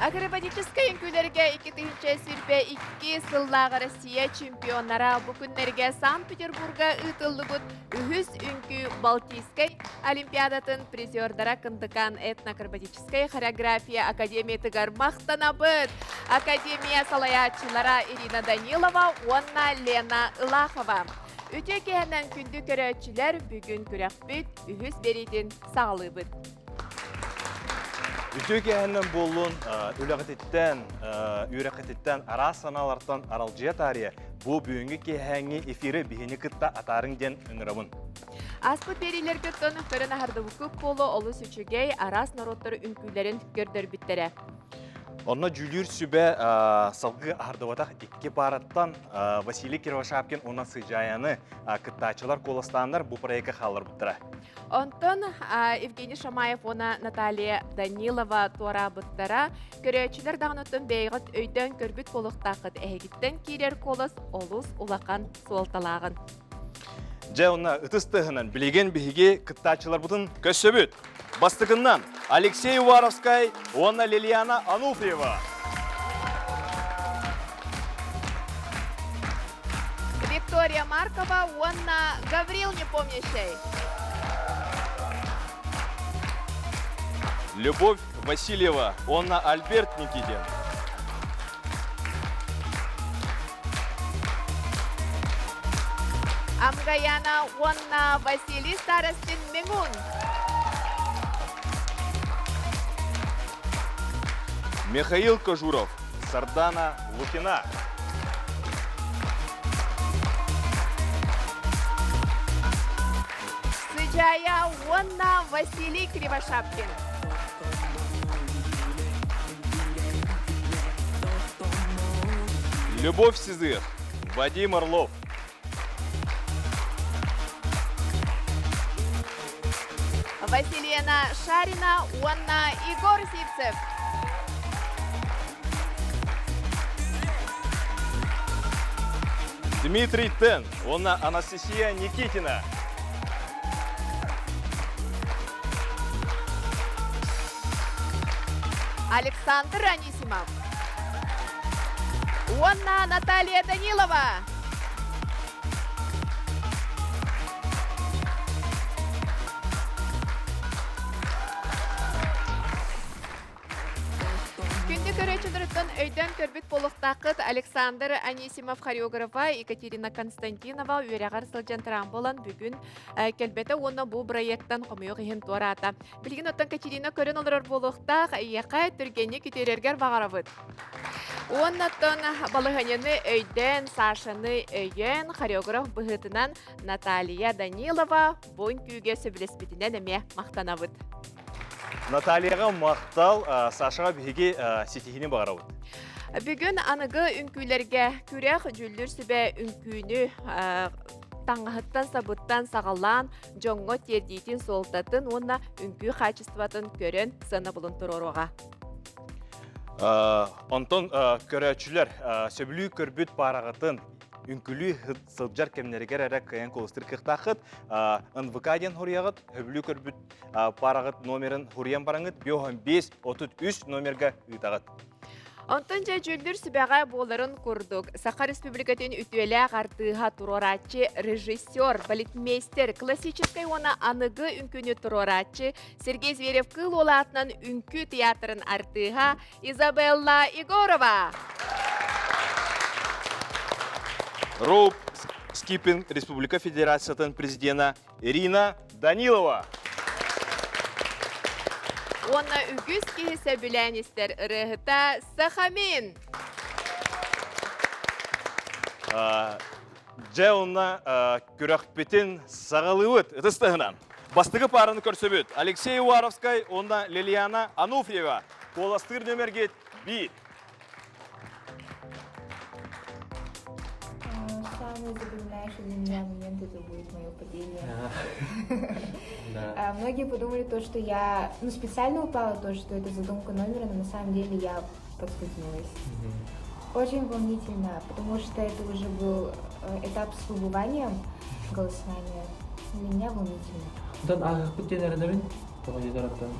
Акробатическай үҥкүүлэргэ 2022 сыллааҕы Россия чемпионнара бу күннэргэ Санкт-Петербурга ыытыллыбыт үһүс үҥкүү Балтийскай Олимпиадатын призердара Кындыкан этноакробатическай хореография академиятыгар махтанабыт! Академия салайааччылара Ирина Данилова уонна Лена Ылахова. Үтүө киэһэнэн күндү көрөөччүлэр, бүгүн күрэхпит үһүс биэриитин саҕалыыбыт. Үтүө киэһэнэн буоллун, үлэҕититтэн, үөрэххититтэн араас санаалартан аралдьыйа таарыйа бу бүгүҥҥү киэһээҥҥи эфиры биһини кытта атаарыҥ диэн ыҥырабын. Ааспыт биэриилэргэ оттон көрөн аһардыбыккыт буолуо олус үчүгэй араас норуоттар үҥкүүлэрин көрдөрбүттэрэ. Онно дьүүлүүр сүбэ салгыы аһардыбатах икки паараттан Василий Кривошапкин уонна Сыдьаайаны кыттааччылар куоластааннар бу проекка хаалларбыттара. Онтон Евгений Шамаев уонна Наталья Данилова туораабыттара. Көрөөччүлэр даҕаны оттон бэйэҕит өйдөөн көрбүт буолуохтааххыт эһигиттэн киирэр куолас олус улахан суолталааҕын. Дьэ, онно ытыс тыаһынан билигин биһиги кыттааччыларбытын көрсөбүт. Бастакыннан Алексей Уваровскай уонна Лилиана Ануфриева. Виктория Маркова уонна Гаврил Непомнящий. Любовь Васильева уонна Альберт Никитин. Амгаяна уонна Василий Старостин Миҥун. Михаил Кожуров, Сардана Лукина. Сыдьаайа уонна Василий Кривошапкин. Любовь Сизых, Вадим Орлов. Василина Шарина уонна Егор Сивцев. Дмитрий Тен уонна Анастасия Никитина. Александр Анисимов. Уонна Наталья Данилова. Күндү көрөөччүлөрүттэн өйдөөн көрбүт буолуохтааххыт Александр Анисимов хореографа Екатерина Константинова үөрэҕэр сылдьан трамболан бүгүн кэлбэтэ уонна бу проектан хомойуох иһин туораата. Билигин оттон Катерина көрөн олорор буолуохтаах, эйиэхэ түргэнник үтүөрэргэр баҕарабыт. Уонна оттон балаһыанньаны өйдөөн, Сашаны өйөөн, хореограф быһыытынан Наталья Данилова бу үҥкүүгэ сөбүлэспитинэн эмиэ махтанабыт. Натальяҕа махтал, Сашаҕа биһиги ситиһиини баҕарабыт. Бүгүн аныгы үҥкүүлэргэ күрэх дьүүллүүр сүбэ үҥкүүнү таҥаһыттан сабыттан саҕалаан дьоҥҥо тиэрдиитин суолтатын уонна үҥкүү хаачыстыбатын көрөн сыанабылын туруоруоҕа. Онтон көрөөччүлэр сөбүлүү көрбүт паараҕытын үҥкүлүү сылдьар кэмнэригэр эрэ кыайан куоластыыр кыахтааххыт. НВК диэн хоруйаҕыт, сөбүлүү көрбүт параҕыт номерын хуруйан бараҥыт 55 33 номерга ыытаҕыт. Онтон дьэ дьүүллүүр сүбэҕэ буоларын курдук, Саха Республикатын үтүөлээх артыыһа туруорааччы, режиссер, балетмейстер, классическай уонна аныгы үҥкүүнү туруорааччы Сергей Зверев Кыыл Уола аатынан үҥкүү театрын артыыһа Изабелла Егорова. Роуп Скипинг Республика Федерациятын президена Ирина Данилова. Уонна үгүс киһи сөбүлээн истэр ырыаһыта Сахамин. Дьэ онно күрэхпитин саҕалыыбыт ытыс таһынан. Бастакы паараны көрсөбүт Алексей Уваровскай уонна Лилиана Ануфриева. Куоластыыр нөмергит биир. Самый запоминающий для меня момент это будет мое падение. Да. Многие подумали то, что я ну, специально упала, то, что это задумка номера, но на самом деле я подскользнулась. Очень волнительно, потому что это уже был этап с выбыванием голосования. Для меня волнительно. Онтон ааһыахпыт диэн эрэнэбин. Тоҕо диэтэр оттон.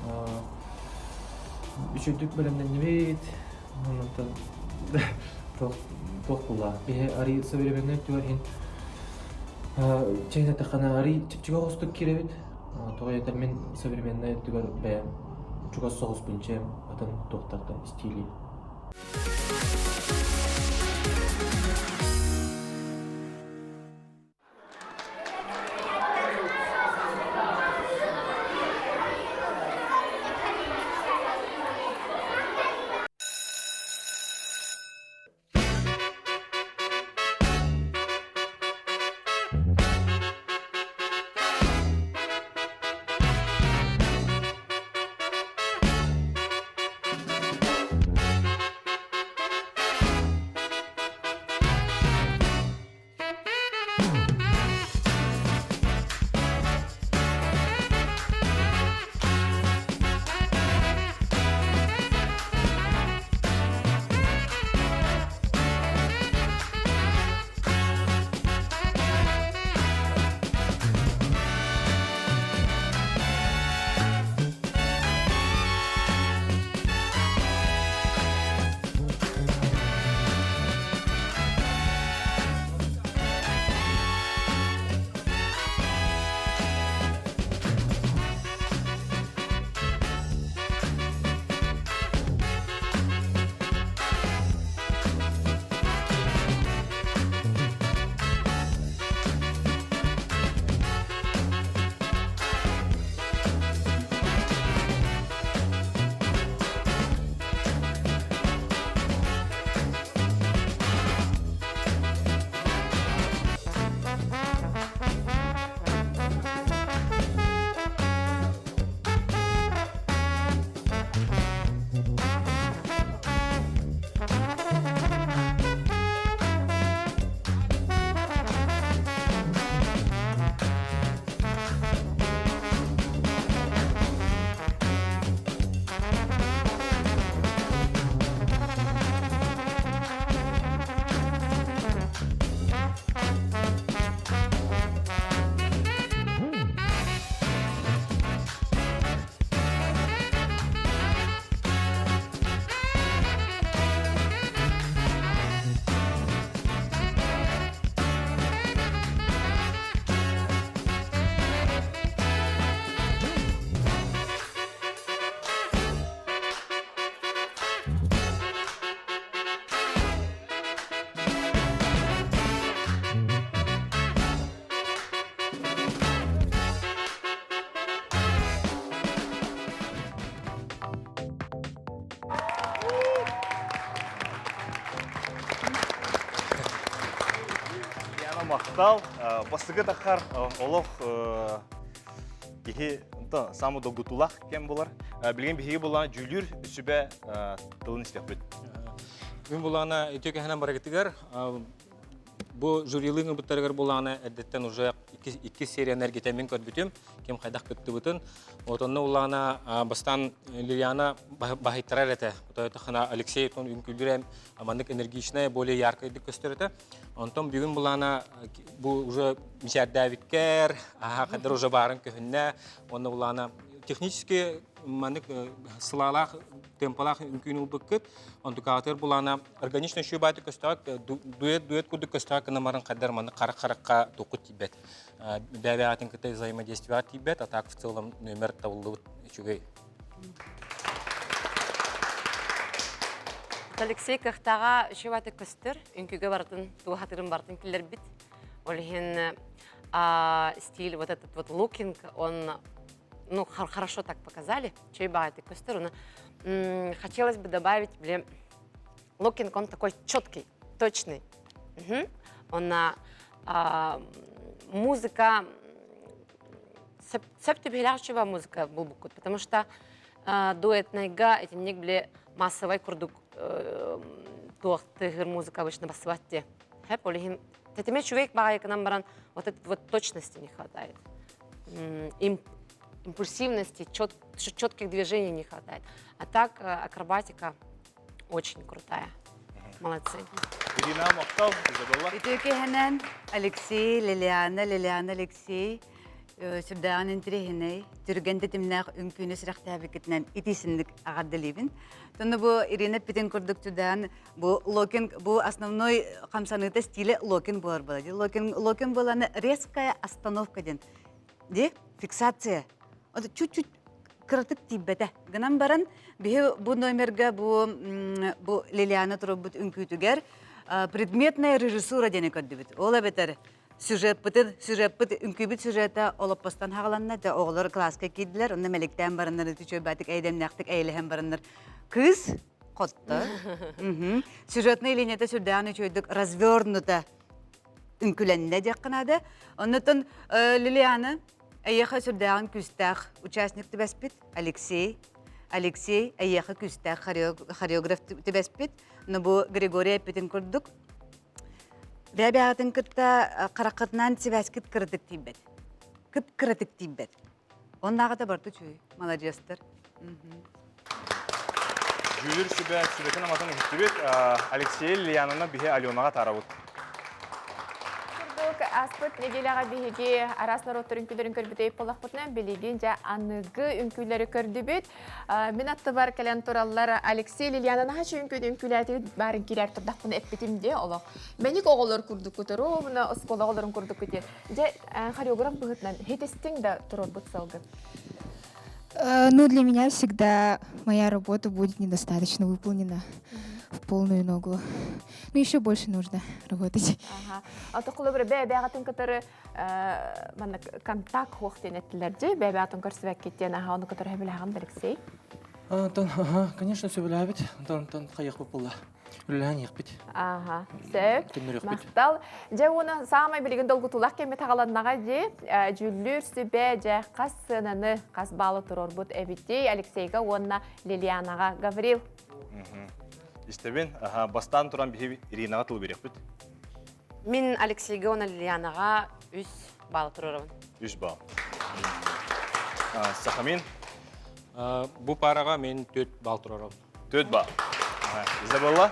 Үчүгдүк бэлэмнэннибит. Онтон туох буолла? Биһи арый современный өттүгэр иһин чэйин эттэххинэ арый чэпчэки оҕустук киирэбит. Тоҕо диэтэр мин современный өттүгэр бэйэм чугас соҕуспун чэм атын туохтартан стили. Яна махтал. Бастакы тахар олох киһи самы долгутуулаах кэм булар. Билигин биһиги булан дьүүлүүр сүбэ тылын истиэхпит. Күн булаана үтүө кэһэнэн барыгытыгар бу жюрилыын ылбыттарыгар булаана эрдэттэн уже икки серияны эргитэммин көрбүтүм ким хайдах кыттыбытын. Вот онно улаана бастаан Лилиана баһыйтарар этэ. Хана Алексей тон үҥкүүлүрэ маннык энергичная, более яркайдык көстөр этэ. Онтон бүгүн булаана бу уже мичээрдээбиккэр, аха кадыр уже баарын көһүннэ. Онно булаана технически маннык сылаалаах темпалаах үҥкүүнү ылбыккыт. Онтукаатыр булаана органично шүүбааты көстөөк дуэт дуэт курдук көстөөк гына марын кадыр маннык харах-харахха токут тиийбэт. Бэйэ-бэйэҕитин кытта взаимодействиеҕа тиийбэт, а так в целом номер табыллыбыт үчүгэй. Алексей кыахтааҕа үчүгэй көстөр, үҥкүүгэ барытын, туохатырын барытын киллэрбит. Ол иһин стиль вот этот вот лукинг, он ну, хорошо так показали, чей баҕайытык көстөр. Оны хотелось бы добавить, блин, лукинг, он такой четкий, точный. Угу. Он музыка сөп түбүһүлээх музыка булбуккут, потому что дуэтнайга итинник били массовай курдук туох тыһыр музыка обычно бассыбат те. Хэп, ол иһин тэтиме үчүгэй баҕайыкынан баран вот этот вот точности не хватает. Импульсивности, четких движений не хватает. А так акробатика очень крутая. Молодцы. Ирина махтал, Изабелла. Үтүө киэһэнэн Алексей, Лилиана, Лилиана, Алексей. Сүрдээҕин интириэһинэй, түргэн тэтимнээх үҥкүүнү сүрэхтээбиккитинэн итиисинник аҕардалиибин. Тонно бу Ирина эппитин курдук сүрдээҕин бу локинг бу основной хамсаныыта стиле локинг буолар буола. Локинг локинг буоланы резкая остановка диэн. Ди фиксация. Чуть-чуть кыратык тиийбэтэ. Гынан баран биһи бу номерга бу бу Лилиана турбут үҥкүүтүгэр предметная режиссура диэни көрдүбүт. Ол эбэтэр сюжеппытын сюжеппыт үҥкүүбүт сюжета олоппостон хаҕаланна дьэ оҕолор кылааска киирдилэр онно мэликтээн бараннар үчүгэйбаатык эйдэмнээхтик эйэлэһэн бараннар кыыс хотто сюжетная линията сүрдээҕин үчүгэйдик развернута үҥкүлэннэ диэххэ наада оннуттан Лилиана эйиэхэ сүрдээҕин күүстээх участник түбэспит Алексей Алексей эйиэхэ күүстээх хореограф түбэспит но бу Григорий эппитин курдук Бэйэ-бэйэҕитин кытта хараххытынан сибээскит кыратык тиийбэт. Кып-кыратык тиийбэт. Оннааҕыта барыта үчүгэй. Маладьыастар. Дьүүлүр сүбэ сүбэтин аматын иһиттибит. Алексей Лилиананы биһи Аленаҕа таарабыт. Курдук ааспыт нэдиэлэҕэ биһиги араас норуоттар үҥкүүлэрин көрбүт буоллахпытына, билигин дьэ аныгы үҥкүүлэри көрдүбүт. Мин аттыбар кэлэн тураллар Алексей Лилиана наһаа үҥкүүнү үҥкүүлээтигит баарын киирэр турдахпына эппитим дии олох. Мэник оҕолор курдук ровно оскуола оҕолорун курдук дии. Дьэ хореограф быһыытынан хитистиҥ да турорбут сылгын. Ну, для меня всегда моя работа будет недостаточно выполнена в полную ногу. Ну, еще больше нужно работать. Ага. А то холобура бэйэ-бэйэҕитин кытары манна контакт хуох диэн эттилэр дии бэйэ-бэйэҕитин көрсүбэккит диэн аха ону кытары сөбүлэһэҕин Алексей? Антон, ага, конечно, сөбүлээбит. Антон, Антон, хайыахпыт буолла. Үлэлээн иһиэхпит. Ага, сөп. Махтал. Дьэ уона саамай билигин долгутуулаах кэммит хаҕаланнаҕа дии. Дьүүллүүр сүбэ дьэ хас сыананы, хас баалы туруорбут эбитий Алексейга уонна Лилианаҕа. Гаврил. Истэбин. Аха, бастаан туран биһи Иринаҕа тыл биэриэхпит. Мин Алексейга уонна Лилианаҕа үс балл туруорабын. Үс балл. Сахамин? Бу параҕа мен төрт балл туруорабын. Төрт балл. Изабелла?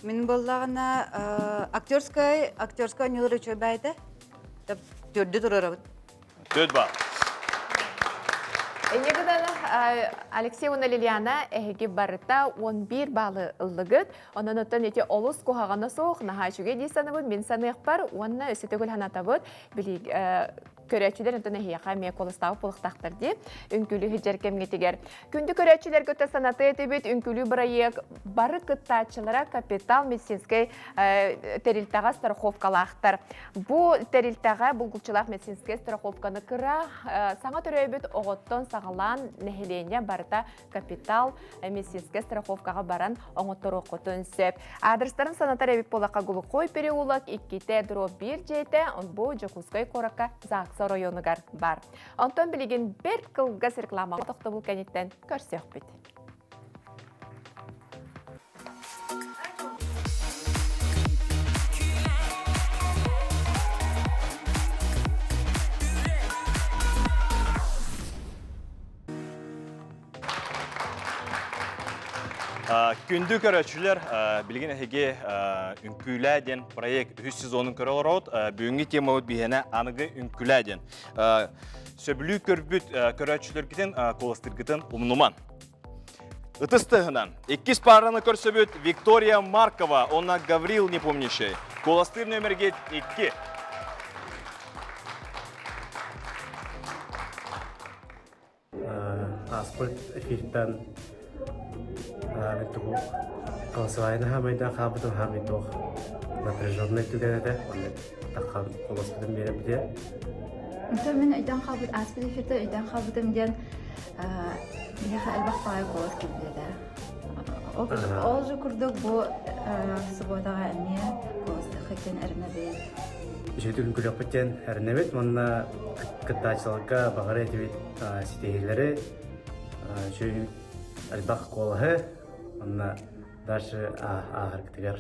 Мин буоллаҕына актерскай актерскай оонньуулар үчүгэй баайда. Төрдү туруорабын. Төрт балл. Инньэ гынан Алексей уонна Лилиана эһиги барыта 11 баалы ыллыгыт. Онон оттон ити олус куһаҕана суох, наһаа үчүгэй дии саныбын, мин саныахпар уонна өссө төгүл санатабыт, көрөөччүлэр онтон эһиэхэ эмиэ куоластаабыт буолуохтаахтар дии үҥкүүлүү сылдьар кэмҥитигэр. Күндү көрөөччүлэргэ өтө санатыы этибит, үҥкүүлүү бырайыак бары кыттааччылара Капитал медицинскэй тэрилтэҕэ страховкалаахтар. Бу тэрилтэҕэ булгуччулаах медицинскэй страховканы кыра саҥа төрөөбүт оҕоттон саҕалаан нэһилиэнньэ барыта капитал медицинскэй страховкаҕа баран оҥотторуоххутун сөп. Адрестарын санатар эбит буоллахха Глухой переулок иккитэ дробь биир дьиэтэ бу Дьокуускай куоракка ЗАГС оройуонугар бар. Онтон билигин бэрт кылгас рекламаҕа тохтобул кэнниттэн көрсүөхпүт. Күндү көрөөччүлэр, билигин эһиги Үҥкүүлээ диэн проект үһүс сезонун көрө олоробут. Бүгүҥҥү темабыт биһиэнэ аныгы үҥкүүлээ диэн. Сөбүлүү көрбүт көрөөччүлэргитин куоластыыргытын умнуман. Ытыс тыаһынан иккис паараны көрсөбүт Виктория Маркова уонна Гаврил Непомнящий. Куоластыыр нөмергит 2. Ааспыт эфиртэн тугу голосование хаамайдаах хаалбытым хаамай туох напряженный түгэн этэ онно таххан холоспутун биэрэбитэ Онтон мин өйдөөн хаалбыт ааспыт эфиртэн өйдөөн хаалбытым диэн биһиэхэ элбэх баҕайы куолас киирбит этэ. Ол же курдук бу субуотаҕа эмиэ куоластыахха диэн эрэнэбит. Үчүгэй күлүөхпүт диэн эрэнэбит уонна кыттааччыларга баҕара этибит ситиһиилэри, үчүгэй элбэх куолаһы уонна дальше ааһаргытыгар.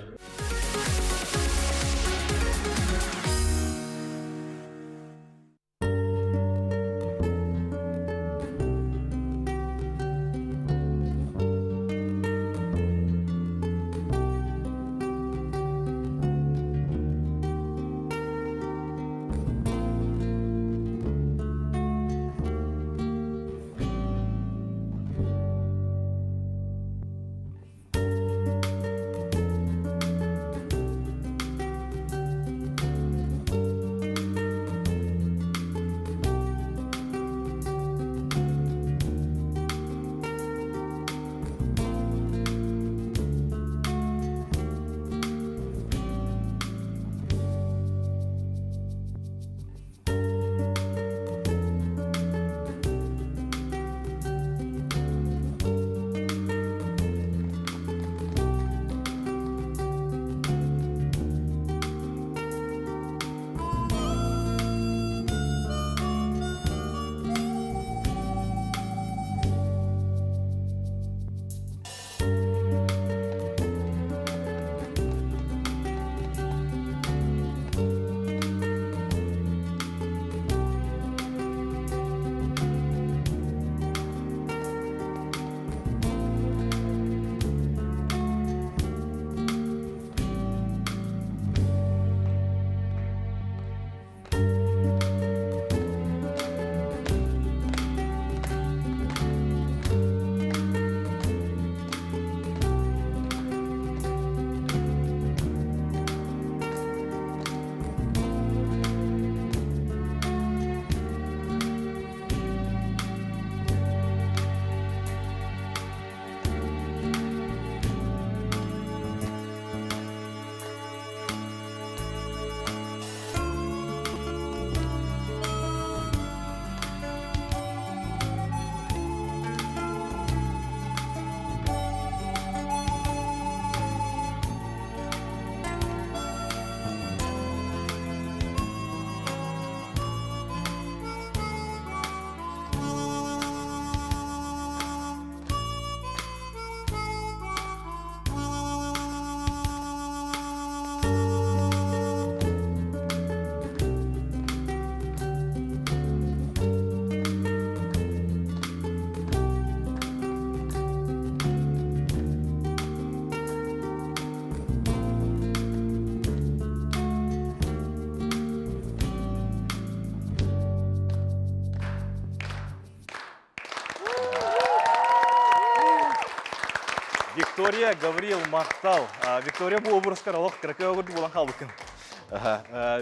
Виктория, Гаврил, махтал. Виктория бу образкар олох кыракый огурду буолан хаалбыккын.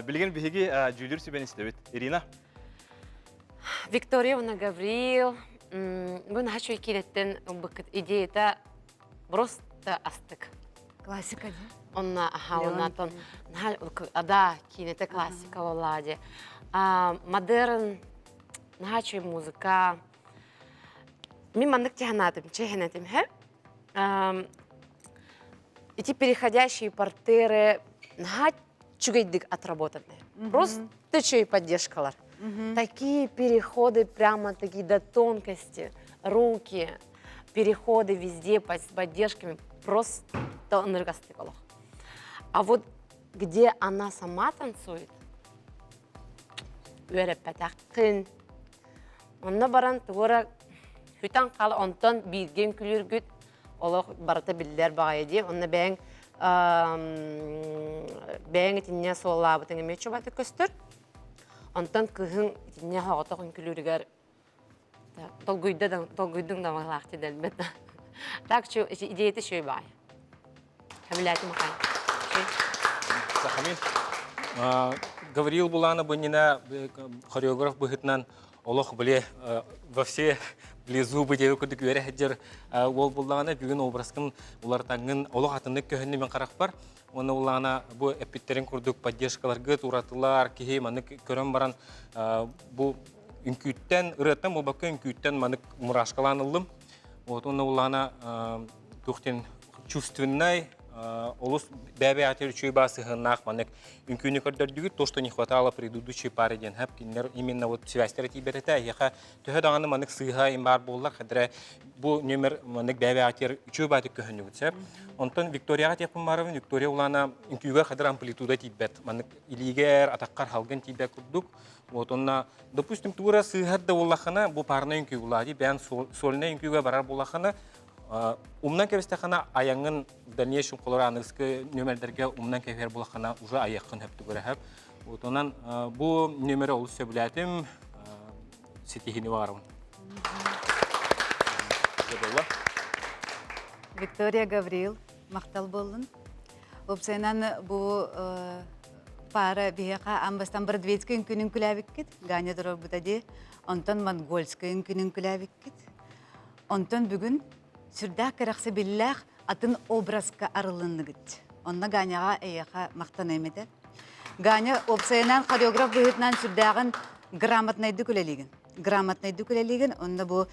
Билигин биһиги дьүүлүр сүбэни истэбит. Ирина? Виктория уонна Гаврил, бу наһаа үчүгэй киинэттэн ылбыккыт идеята просто астык. Классика дии. Онно аха оннатон наһаа да киинэтэ классика буоллаа дии. Модерн наһаа үчүгэй музыка. Мин маннык чэһэнаатым, чэһэнэтим һэ. Эти переходящие портеры наһаа үчүгэйдик отработаны. Просто үчүгэй поддержкалар. Такие переходы прямо такие до тонкости, руки, переходы везде с поддержками просто ыныргастык олох. А вот где она сама танцует, үөрэппэтэххин. Онно баран тугура хүтэн хал онтон бииргэ үҥкүлүүргүт олох барыта биллэр баҕайы дии. Онно бэйэҥ бэйэҥ итиннэ суоллаабытыҥ эмиэ чубаты көстөр. Онтон кыһын итиннэ соҕотох үҥкүлүүрүгэр толгуйда да толгуйдуҥ да баҕалаах дэлбэт. Так что идеята үчүгэй баҕайы. Хэбилээтим ахан. Сахамин. Гавриил Булана быннина хореограф быһытынан олох били во все били зубы диэби курдук үөрэ сылдьар уол буллаҕына бүгүн образкын уларытаҥҥын олох атыннык көһүннү мин харахпар уонна улаана бу эппиттэрин курдук поддержкаларгыт уратылар киһи маннык көрөн баран бу үҥкүүттэн ырыаттан буолбакка үҥкүүттэн маннык мурашкалаан ыллым вот уонна улаана туох диэн чувственнай олус бэйэ-бэйэҕитигэр үчүгэй баа сыһыаннаах маннык үҥкүүнү көрдөрдүгүт то что не хватало предыдущей пары диэн хэп кинилэр именно вот связьтара тиийбэт этэ эһиэхэ төһө даҕаны маннык сыыһа им баар буоллар хадра бу нүөмэр маннык бэйэ-бэйэҕитигэр үчүгэй баатык көһүннүгүт сөп онтон Викторияҕа тиэхпин баарабын Виктория улаана үҥкүүгэ хадыр амплитуда тиийбэт маннык илиигэр атаххар халгын тиийбэт курдук вот онно допустим тура сыыһар да буоллаххына бу парнай үҥкүү булаа бэйэн сольнай үҥкүүгэ барар буоллаххына Умнан кэбистэххинэ айаҥҥын в дальнейшем холор аныгыскы нүөмэрдэргэ умнан кэбиһэр буоллаххына уже айыаххын сөп түгүрэһэп. Вот онон бу нүөмэри олус сөбүлээтим, ситиһиини баҕарабын. Виктория Гаврил, махтал буоллун. Уопсайынан бу пара биһиэхэ аан бастаан Бродвейскай үҥкүүнүн күлээбиккит, Ганя туруорбута дии, онтон монгольскай үҥкүүнүн күлээбиккит. Онтон бүгүн сүрдээх кэрэхсэбиллээх атын образка арылынныгыт. Онно Ганяҕа эйиэхэ махтаныам этэ. Ганя уопсайынан хореограф быһыытынан сүрдээҕин грамотнайдык үлэлиигин. Грамотнайдык үлэлиигин. Онно бу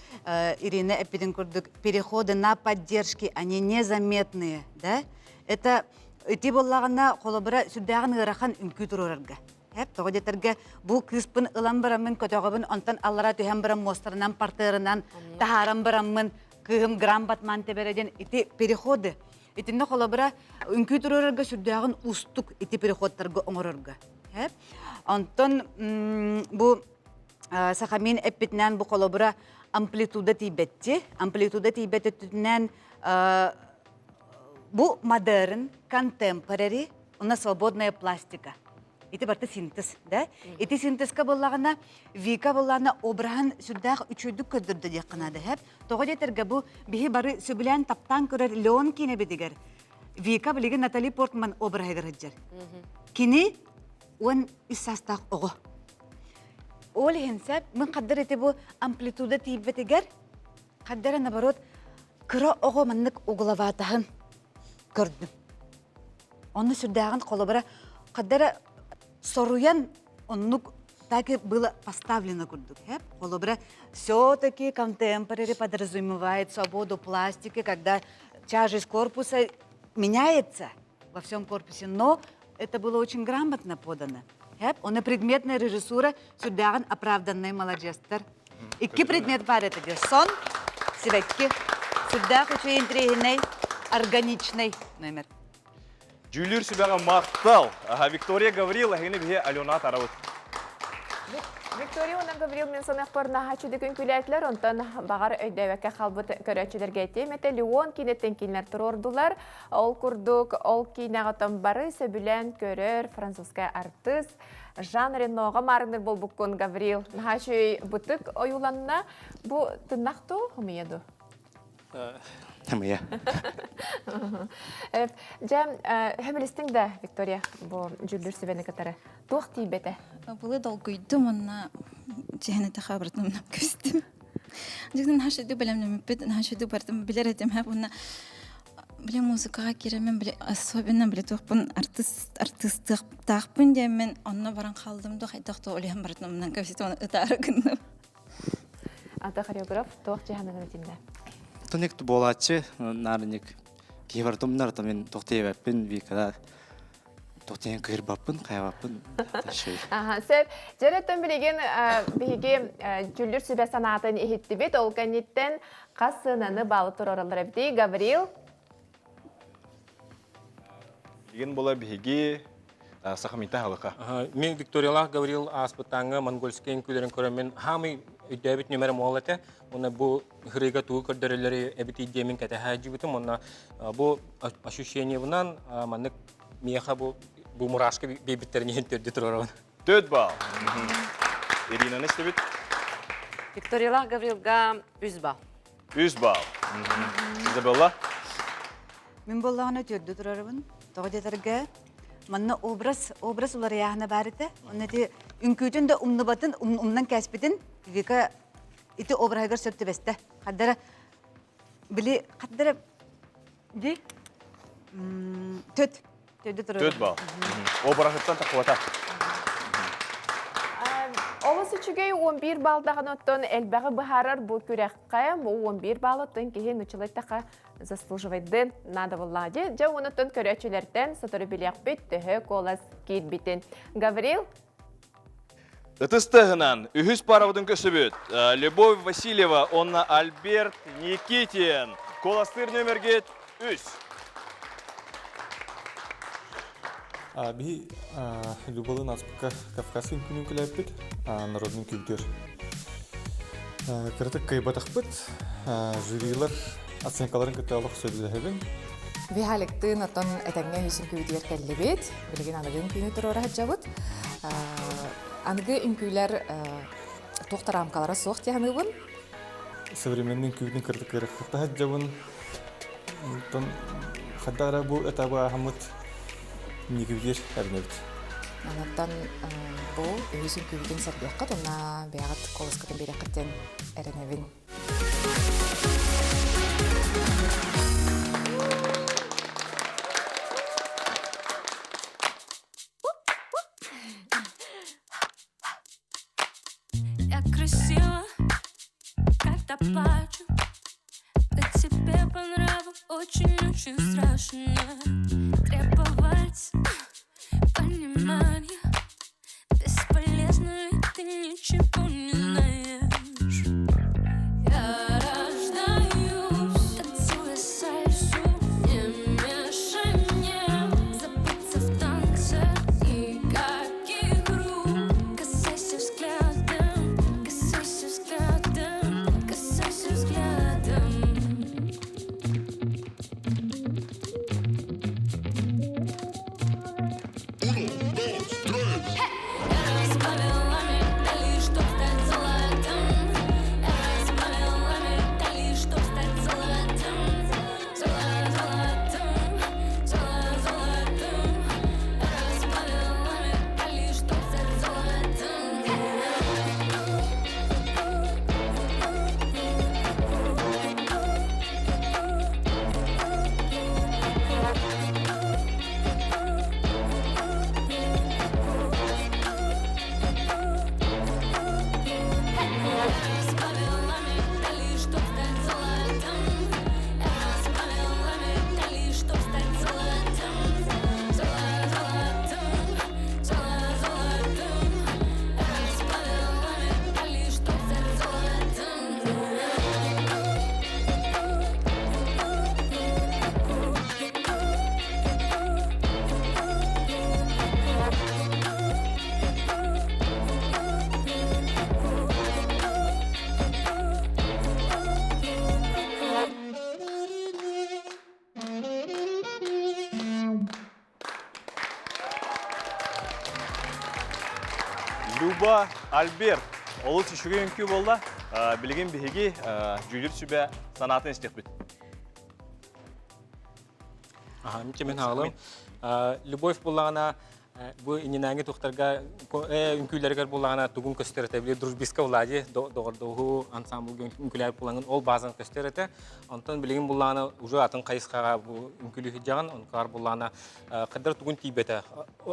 Ирина эппитин курдук переходы на поддержки, они незаметные, да? Это ити буоллаҕына холобура сүрдээҕин ыарахан үҥкүү туруорарга. Эп тоҕо диэтэргэ бу кыыспын ылан бараммын көтөҕөбүн онтон аллара түһэн баран муостарынан партерынан таһааран бараммын кыыһым гран батман тэбэрэ диэн ити переходы итиннэ холобура үҥкүү туруорарга сүрдээҕин уустук ити переходтарга оҥорорго эп онтон бу Сахамин эппитинэн бу холобура амплитуда тиийбэтти амплитуда тиийбэт өттүтүнэн бу модерн контемпорари уна свободная пластика Ити барыта синтез, да? Ити синтезка буоллаҕына, Вика буоллаҕына обраһын сүрдээх үчүгэйдик көрдөрдө диэххэ наада һэп. Тоҕо диэтэргэ бу биһи бары сөбүлээн таптаан көрөр Леон киинэбитигэр Вика билигин Натали Портман обраһыгар сылдьар. Кини 13 саастаах оҕо. Ол иһин сәп, мин хаддар ити бу амплитуда тиийбэтигэр, хаддара наоборот кыра оҕо маннык угловатаһын көрдүм. Онно сүрдээҕин холобура хаддара соруйан оннук так и было поставлено курдук. Холобура все-таки контемпорари подразумевает свободу пластики, когда тяжесть корпуса меняется во всем корпусе, но это было очень грамотно подано. Оны предметная режиссура сүрдээҕин оправданный маладьыастар. Икки предмет бар это де сон, сибэкки. Сүрдээх үчүгэй интириэһинэй, органичный номер. Дьүүллүүр сүбэҕэ махтал! Виктория Гаврил, эһигини биһи Алена Тарабыт. Виктория уонна Гаврил мин саныахпар наһаа чүдүкүн күлээтилэр, онтон баҕар өйдөөбөккө хаалбыт көрөөччүлэргэ этиэм этэ, Леон киинэттэн кинилэр туруордулар. Ол курдук, ол киинэҕэ бары сөбүлээн көрөр французскай артыыс Жан Реноҕа маарынныр буолбуккун, Гаврил. Наһаа үчүгэй бытык ойууланна. Бу тыннах дуу, хомуйа дуу? Хомуйа. Дьэ, хөбүлүстүҥ да, Виктория, бу дьүүллүүр сүбэни кытары. Туох тиийбэтэ? Былы долгуйдум уонна чиһэн этэ хабырытым көстүм. Дьигин наша бэлэмнэммиппит, наша бардым билэр этим уонна бile музыкаҕа киирэммин бile особенно бile туохпун артыст артыстыахтаахпын диэммин онно баран хаалдым да хайдах да олиһан барытын умнан кэбиситим оны ытаары гынным. Ата хореограф туох дьаһанагын итиннэ? Тоник буолааччы наарынник киһи барыта умнар мен тохтиэбэппин Викада тохтиэн кыырбаппын хайабаппын Аха, сөп. Дьэ, билигин биһиги дьүүллүүр сүбэ санаатын иһиттибит. Ол кэнниттэн хас сыананы баалы турараллар эбитий, Гаврил? Билигин була биһиги Сахамита халыка. Мин Викториялаах Гаврил ааспыттааҥҥа монгольскай үҥкүүлэрин көрөн мин хаамый өйдөөбүт нүмерим ол этэ. Уонна бу ырыга тугу көрдөрөллөрү эбитий диэмин кэтэһэ сылдьыбытым. Уонна бу ощущениебынан маннык миэхэ бу бу мурашка биэрбиттэрин иһин төрдү турарабын. Төрт балл. Иринаны истибит. Викториялаах Гаврилга үс балл. Үс балл. Изабелла? Мин буоллаҕына төрдү турарыбын. Тоҕо диэтэргэ манна образ образ уларыйааһына баар этэ. Онно ити үҥкүүтүн да умнубатын, умнан кээспитин Вика ити обраһыгар сөп түбэстэ. Хардара били хардара ди төт төдү турар. Төт бал. Обраһыттан тахвата. Олус үчүгэй 11 балдаҕын оттон элбэҕи быһаарар бу күрэххэ бу 11 баллыттан киһи нуччалайтаха заслуживайды надо булла. Дьэ онуттан көрөөччүлэртэн сотору билиэхпит төһө куолас киирбитин. Гаврил? Ытыс тыаһынан үһүс парабытын көсөбүт. Любовь Васильева уонна Альберт Никитин. Куоластыыр нөмергит үс. Биһи Любалын аспыкка Кавказ үҥкүүнүн күлээппит, народный күүрдүөр. Кыратык кыайбатахпыт, жюрилар оценкаларын кытта олох сөбүлэһэбин. Виһаликтыын оттон этэҥҥэ үһүс үҥкүүбүтүгэр кэллибит. Билигин аныгы үҥкүүнү туруора сылдьабыт. Аныгы үҥкүүлэр туох да рамкалара суох дии саныыбын. Современный үҥкүүбүтүн кыратык кыараххата сылдьабын. Онтон хайдах эрэ бу этабы ааһаммыт инникибитигэр эрэнэбит. Онтон бу үһүс үҥкүүбүтүн сэргиэххит уонна бэйэҕит куоласкытын биэриэххит диэн эрэнэбин. Я красива, когда плачу. По тебе по нраву очень-очень страшно Требовать понимания Бесполезно, ведь ты ничего не знаешь Я рождаюсь, танцуя сальсу Не мешай мне забыться в танце Никаких рук Касайся взглядом, касайся взглядом, касайся взглядом. Я разбавила медали, чтоб стать золотым. Я разбавила медали, чтоб стать золотым. Золотым, золотым. Я разбавила медали, чтоб стать золотым. Разбавила медали, чтоб стать золотым. Я разбавила медали, чтоб стать золотым. Золотым, золотым. Я разбавила медали, чтоб стать золотым. Люба Альберт олус үчүгэй үҥкүү буолла. Билигин биһиги дьүүлүр сүбэ санаатын истиэхпит. Мин хаалым. Любовь буллаҕына бу иннинээҥи тухтарга үҥкүүлэригэр буллаҕына тугун көстөр этэ били дружбиска Влади доҕордоһуу ансамблга үҥкүүлээр булаҥын ол баазан көстөр этэ. Онтон билигин буллаҕына уже атын хайысхаҕа бу үҥкүүлүү сылдьаҕын, онкаар буллаҕына хайдар тугун тиийбэтэ.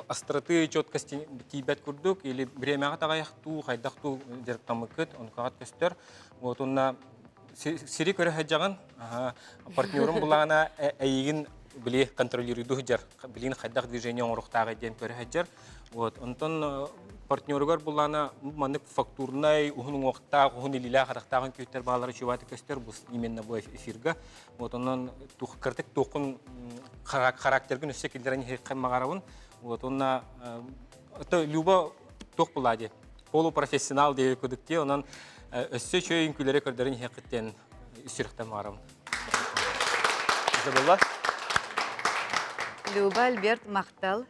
Остроты четкости тиийбэт курдук или бириэмэҕэ таҕайах туу хайдах туу дьарыктаммыккыт онкаҕат көстөр. Вот онна сири көрө сылдьаҕын, партнерум булаана эйигин били контролируйду сылдьар, билин хайдах движение оҥоруохтааҕый диэн көрө сылдьар. Вот онтон партнеругар булаана маннык фактурнай, уһун уҥуохтаах, уһун илиилээх атахтаах үҥкүүттэр баалара чуваты көстөр бу именно бу эфирга. Вот онон кыртык туоххун характергын өссө киллэрэн иһиэххин маҕарабын. Вот онна Люба туох булаа дии полупрофессионал диэби кудук дии онон өссө үчүгэй үҥкүүлэри көрдөрөн иһиэххиттэн сүрэхтэн баҕарабын. Изабелла? Люба, Альберт, махтал.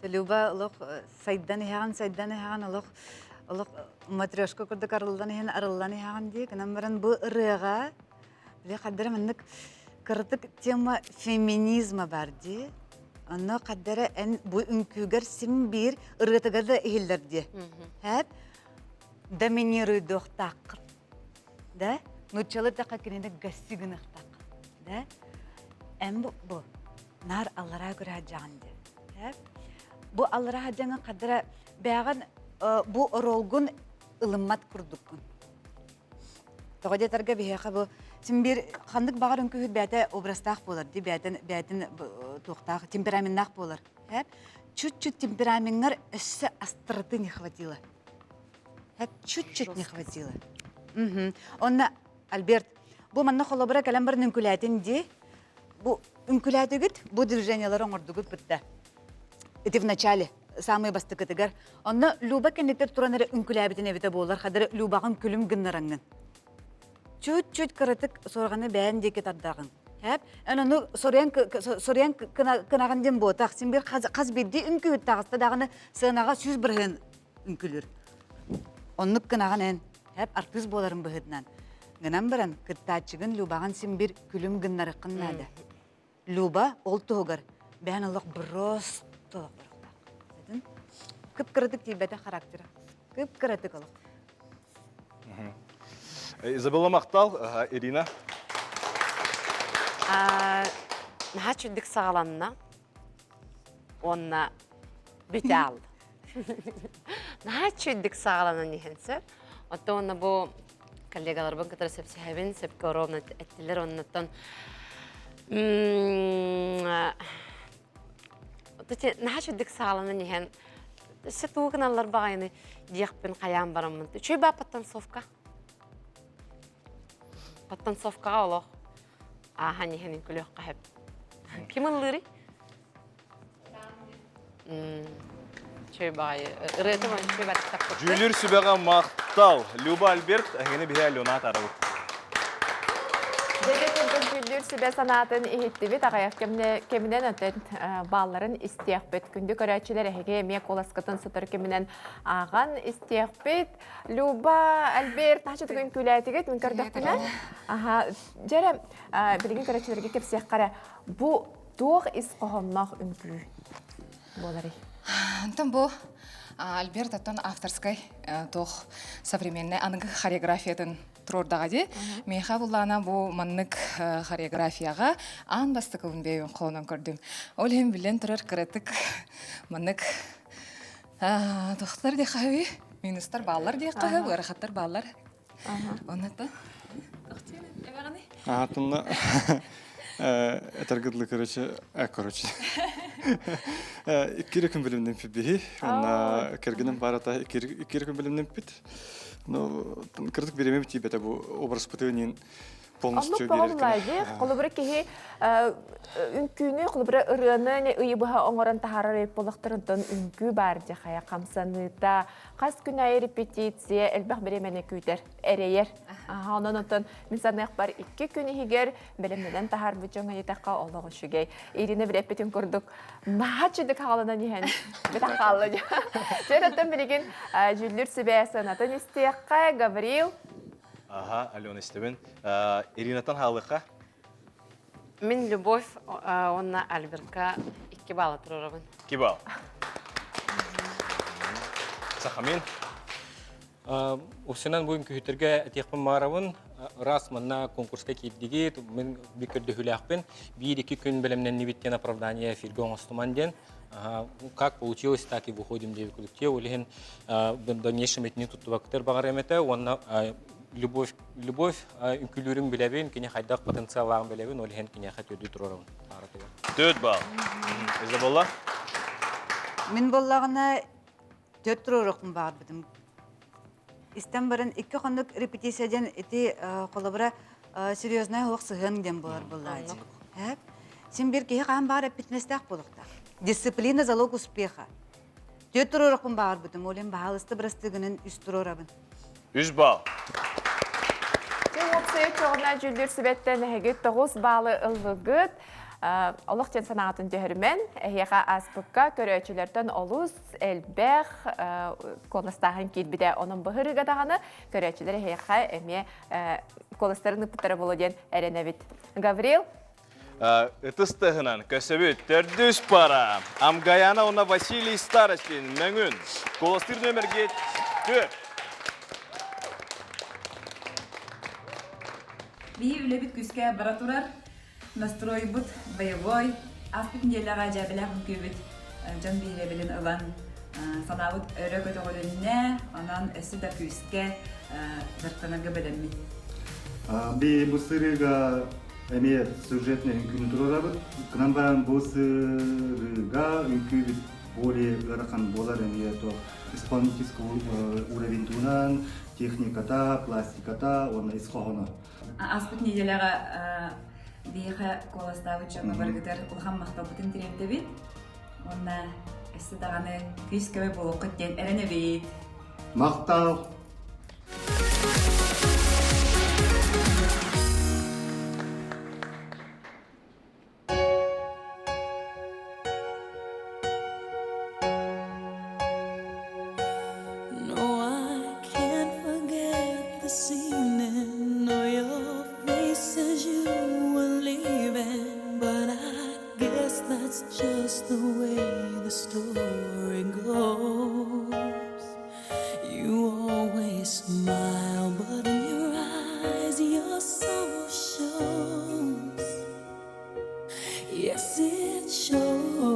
Люба олох сайдан иһэҕин, сайдан иһэҕин, олох олох матрешка курдук арыллан иһэн, арыллан иһэҕин дии. Гынан баран бу ырыаҕа Били хаддара маннык кыратык тема феминизма бар дии. Онно хаддара эн бу үҥкүүгэр син биир ырыатыгар да иһиллэр дии. Хэп доминируйдуохтааххын. Да? Нуччалы таха кинини гасси гыныахтааххын. Да? Эн бу, бу наар аллараа көрө дьаҕан дии. Хэп? Бу аллараа дьаҥын хаддара бэҕэн бу оруолгун ылыммат курдуккун. Тоҕо диэтэргэ биһиэхэ бу син биир ханнык баҕар үҥкүүһүт бэйэтэ образтаах буолар дии бэйэтин бэйэтин туохтаах темпераменнаах буолар. Һэп чуть-чуть темперамеҥҥар өссө остроты не хватило. Һэп чуть-чуть не хватило. Мгм. Онно Альберт бу манна холобура кэлэн баран үҥкүлээтин дии. Бу үҥкүлээтигит, бу движениялары оҥордугут бытта. Ити в начале самый бастакытыгар. Онно Люба кэнниттэн туран эрэ үҥкүлээбитин эбитэ буолар, хадары Любаҕын күлүм гыннараҥҥын. Чуть-чуть кыратык суорҕаны бэйэн диэки тардаҕын. Хэп, эн ону соруйан соруйан кынаҕын диэн буотах. Син бир хас биирдии үҥкүүһүт таҕыста даҕаны сыанаҕа 100% үҥкүлүүр. Оннук кынаҕын эн. Хэп, артыыс буоларын быһыытынан. Гынан баран, кыттааччыгын Любаҕын син бир күлүм гыннарыххын наада. Люба ол туһугар бэйэн олох просто олох барыахтаах. Кып-кыратык тиийбэтэх характера. Кып-кыратык олох. Изабелла Махтал, Ирина. Наһаа чүддүк саҕаланна. Уонна бүтэ аалла. Наһаа үчүгүйдүк саҕаланан иһэн сөп. Оттон уонна бу коллегаларбын кытары сөпсөһөбүн, сөпкө ровно эттилэр оннуттан наһаа үчүгүйдүк саҕаланан иһэн өссө тугу гыналлар баҕайыны диэхпин хайаан бараммын. Үчүгэй баа подтанцовка. Подтанцовкаҕа олох ааһан иһэн күлүөххэ сөп. Ким ыллыырый? Чөй баҕайы. Ырыаты үчүгэй баттаппыт. Дьүүлүр сүбэҕэ махтал. Люба Альберт, эһигини биһи Алена атаарабыт. Дьэ курдук дьүүллүүр сүбэ санаатын иһиттибит, аҕыйах кэминэн өтөн баалларын истиэхпит. Күндү көрөөччүлэр эһиги эмиэ куоласкытын сытар кэминэн ааҕан истиэхпит. Люба, Альберт, наһаа түгэн күлээтигит, мин көрдөхпүнэ. Аха, дьэрэ, билигин көрөөччүлэргэ кэпсиэххэ эрэ, бу Туох ис хоһоонноох үҥкүү буоларый? Онтон бу Альберт оттон авторскай туох современный аныгы хореографиятын туруордаҕа дии. Миэхэ буллаана бу маннык хореографияҕа аан бастакыбын бэйэбин холонон көрдүм. Ол иһин биллэн турар кыратык маннык тохтор диэххэ үһү, минустар бааллар диэххэ үһү, ыарахаттар бааллар. Оннуттан Аатынна этэргэ дылы короче, короче. Иккири күн билимнэмпит биһи. Онна кэргеним барата иккири күн билимнэмпит. Ну, кырдык биремем тиийбэтэ бу образпытыынин полностью Оннук бөҕө Холобура киһи үҥкүүнү, холобура ырыаны ыйы быһа оҥорон таһаарар буоллахтарынтан үҥкүү баар дьэ хайа хамсаныыта, хас күн аайы репетиция элбэх бириэмэни күүтэр, эрэйэр. Аха, онон онтон мин саныахпар икки күн иһигэр бэлэмнэнэн таһаарбыт дьоҥҥо диэтэххэ олох үчүгэй. Ирина билэппитин курдук наһаа чүдүк хааланан иһэн битах хаалла дьэ. Дьэ, оттон билигин дьүүллүүр сүбэ сыанатын истиэххэ. Гаврил. Аха, Алена истэбин. Иринаттан хаалыахха. Мин Любовь уонна Альбертка икки балла туруорабын. Икки балл. Сахамин. Упсунан бу үҥкүүһүттэргэ этиэхпин баарабын. Раз манна конкурска киирдигит, мин би көрдөһүүлээхпин. Биир-икки күн бэлэмнэннибит диэн оправдание эфиргэ оҥостуман диэн. Как получилось, так и выходим диэбит курдук. Ол иһин в дальнейшем итини туттубаккытыгар баҕарыам этэ. Уонна Любовь, Любовь үҥкүүлүүрүн билэбин, кини хайдах потенциаллааҕын билэбин, ол иһин киниэхэ төрдүү туруорабын. Төрт балл. Изабелла? Мин буоллаҕына төрт туруоруохпун баҕарбытым. Истэн баран икки хонук репетиция диэн ити холобура серьезная оһох сыһыан диэн буолар буоллааччы. Син бир киһи хаан баар эппитинэстээх буолуохтаах. Дисциплина залог успеха. Түөрт туруорукпун баҕарбытым, ол иһин баһаалыста бырастыгынан үс туруорабын. Үс балл. Чэ, уопсайа чоҕуна дьүүллүүр сүбэттэн эһиги тоҕус баалы ыллыгыт. Олох диэн санаатын түһэрмэн, эһиэхэ ааспыкка көрөөччүлэртэн олус элбэх куоластааһын киирбитэ. Онон быһырыга даҕаны көрөөччүлэр эһиэхэ эмиэ куоластарын ыппыттара буолуо диэн эрэнэбит. Гаврил? Ытыс тыһынан көсөбүт төрдүс пара. Амгаяна уонна Василий Старостин Мөҥүн. Куоластыыр нөмерге 4. Биһи үлэбит күүскэ бара турар. Настройбут боевой. Ааспыт неделяҕа дьээбэлээх үҥкүүбүт дьон биһирэбилин ылан санаабыт өрө көтөҕүлүннэ, онон өссө да күүскэ дьарыктанарга бэлэммит. Би бу сырыыга эмиэ сюжетный үҥкүүнү туруорабыт. Гынан баран бу сырыыга үҥкүүбүт более ыарахан буолар эмиэ то исполнительский уровень туһунан, техниката, пластиката уонна ис хоһооно. Ааспыт неделяҕа биһиэхэ куоластаабыт дьоҥҥо барыгытыгар улахан махталбытын тириэрдэбит. Уонна өссө даҕаны күүс-көмө буолуоххут диэн эрэнэбит. Махтал! No, I can't forget this evening or your face as you were leaving. But I guess that's just the way the story goes. You always smile, but in your eyes, your sorrow shows. Yes, it shows.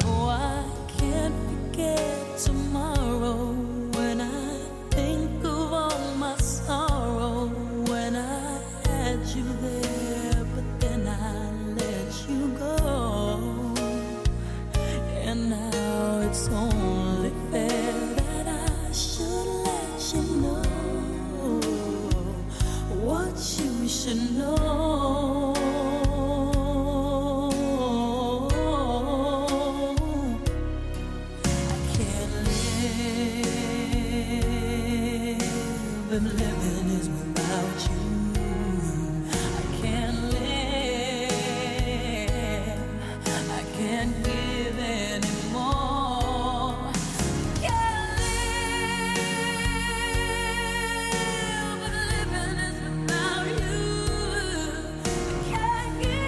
No, I can't forget tomorrow when I think of all my sorrow when I had you there, but then I let you go. And now it's only fair that I should let you know what you should know. I can't live if living is without you. I can't live. I can't give anymore. Can't live, but living is without you. I can't give.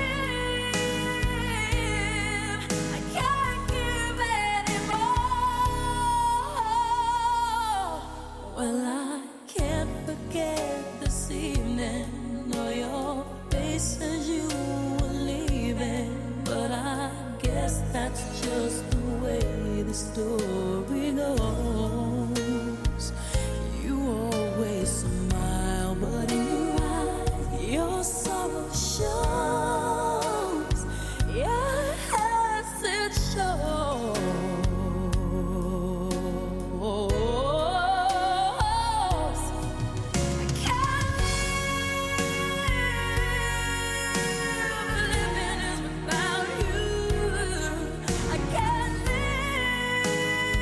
I can't give anymore. Well, I can't forget this evening or your face as you were leaving. But I guess that's just the way the story goes. You always smile, but in your eyes, your sorrow shows. Yes, it shows. I can't live, living is without you. I can't live.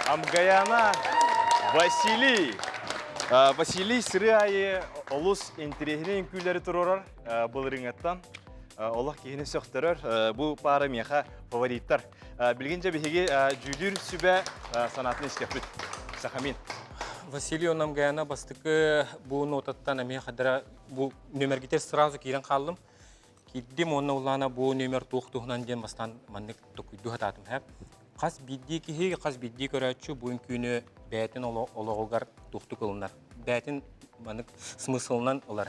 Амгаяна Василий. Василий сыры айы олус интэриэһинэй үҥкүүлэри туруорар былырыҥаттан олох киһини сөхтөрөр. Бу пара миэхэ фавориттар. Билигин дьэ биһиги дьүүлүүр сүбэ санаатын истиэхпит. Сахамин. Василий Амгаяна бастакы бу нотаттан эмиэ хадара бу нүмергитер сразу киирэн хааллым. Киирдим уонна улаана бу нүмер туох туһунан диэн бастаан маннык токуйдуу сатаатым. Хас биирдии киһи, хас биирдии көрөөччү бу үҥкүүнү бэйэтин олоҕугар туохтук ылынар. Бэйэтин маннык смыслынан ылар.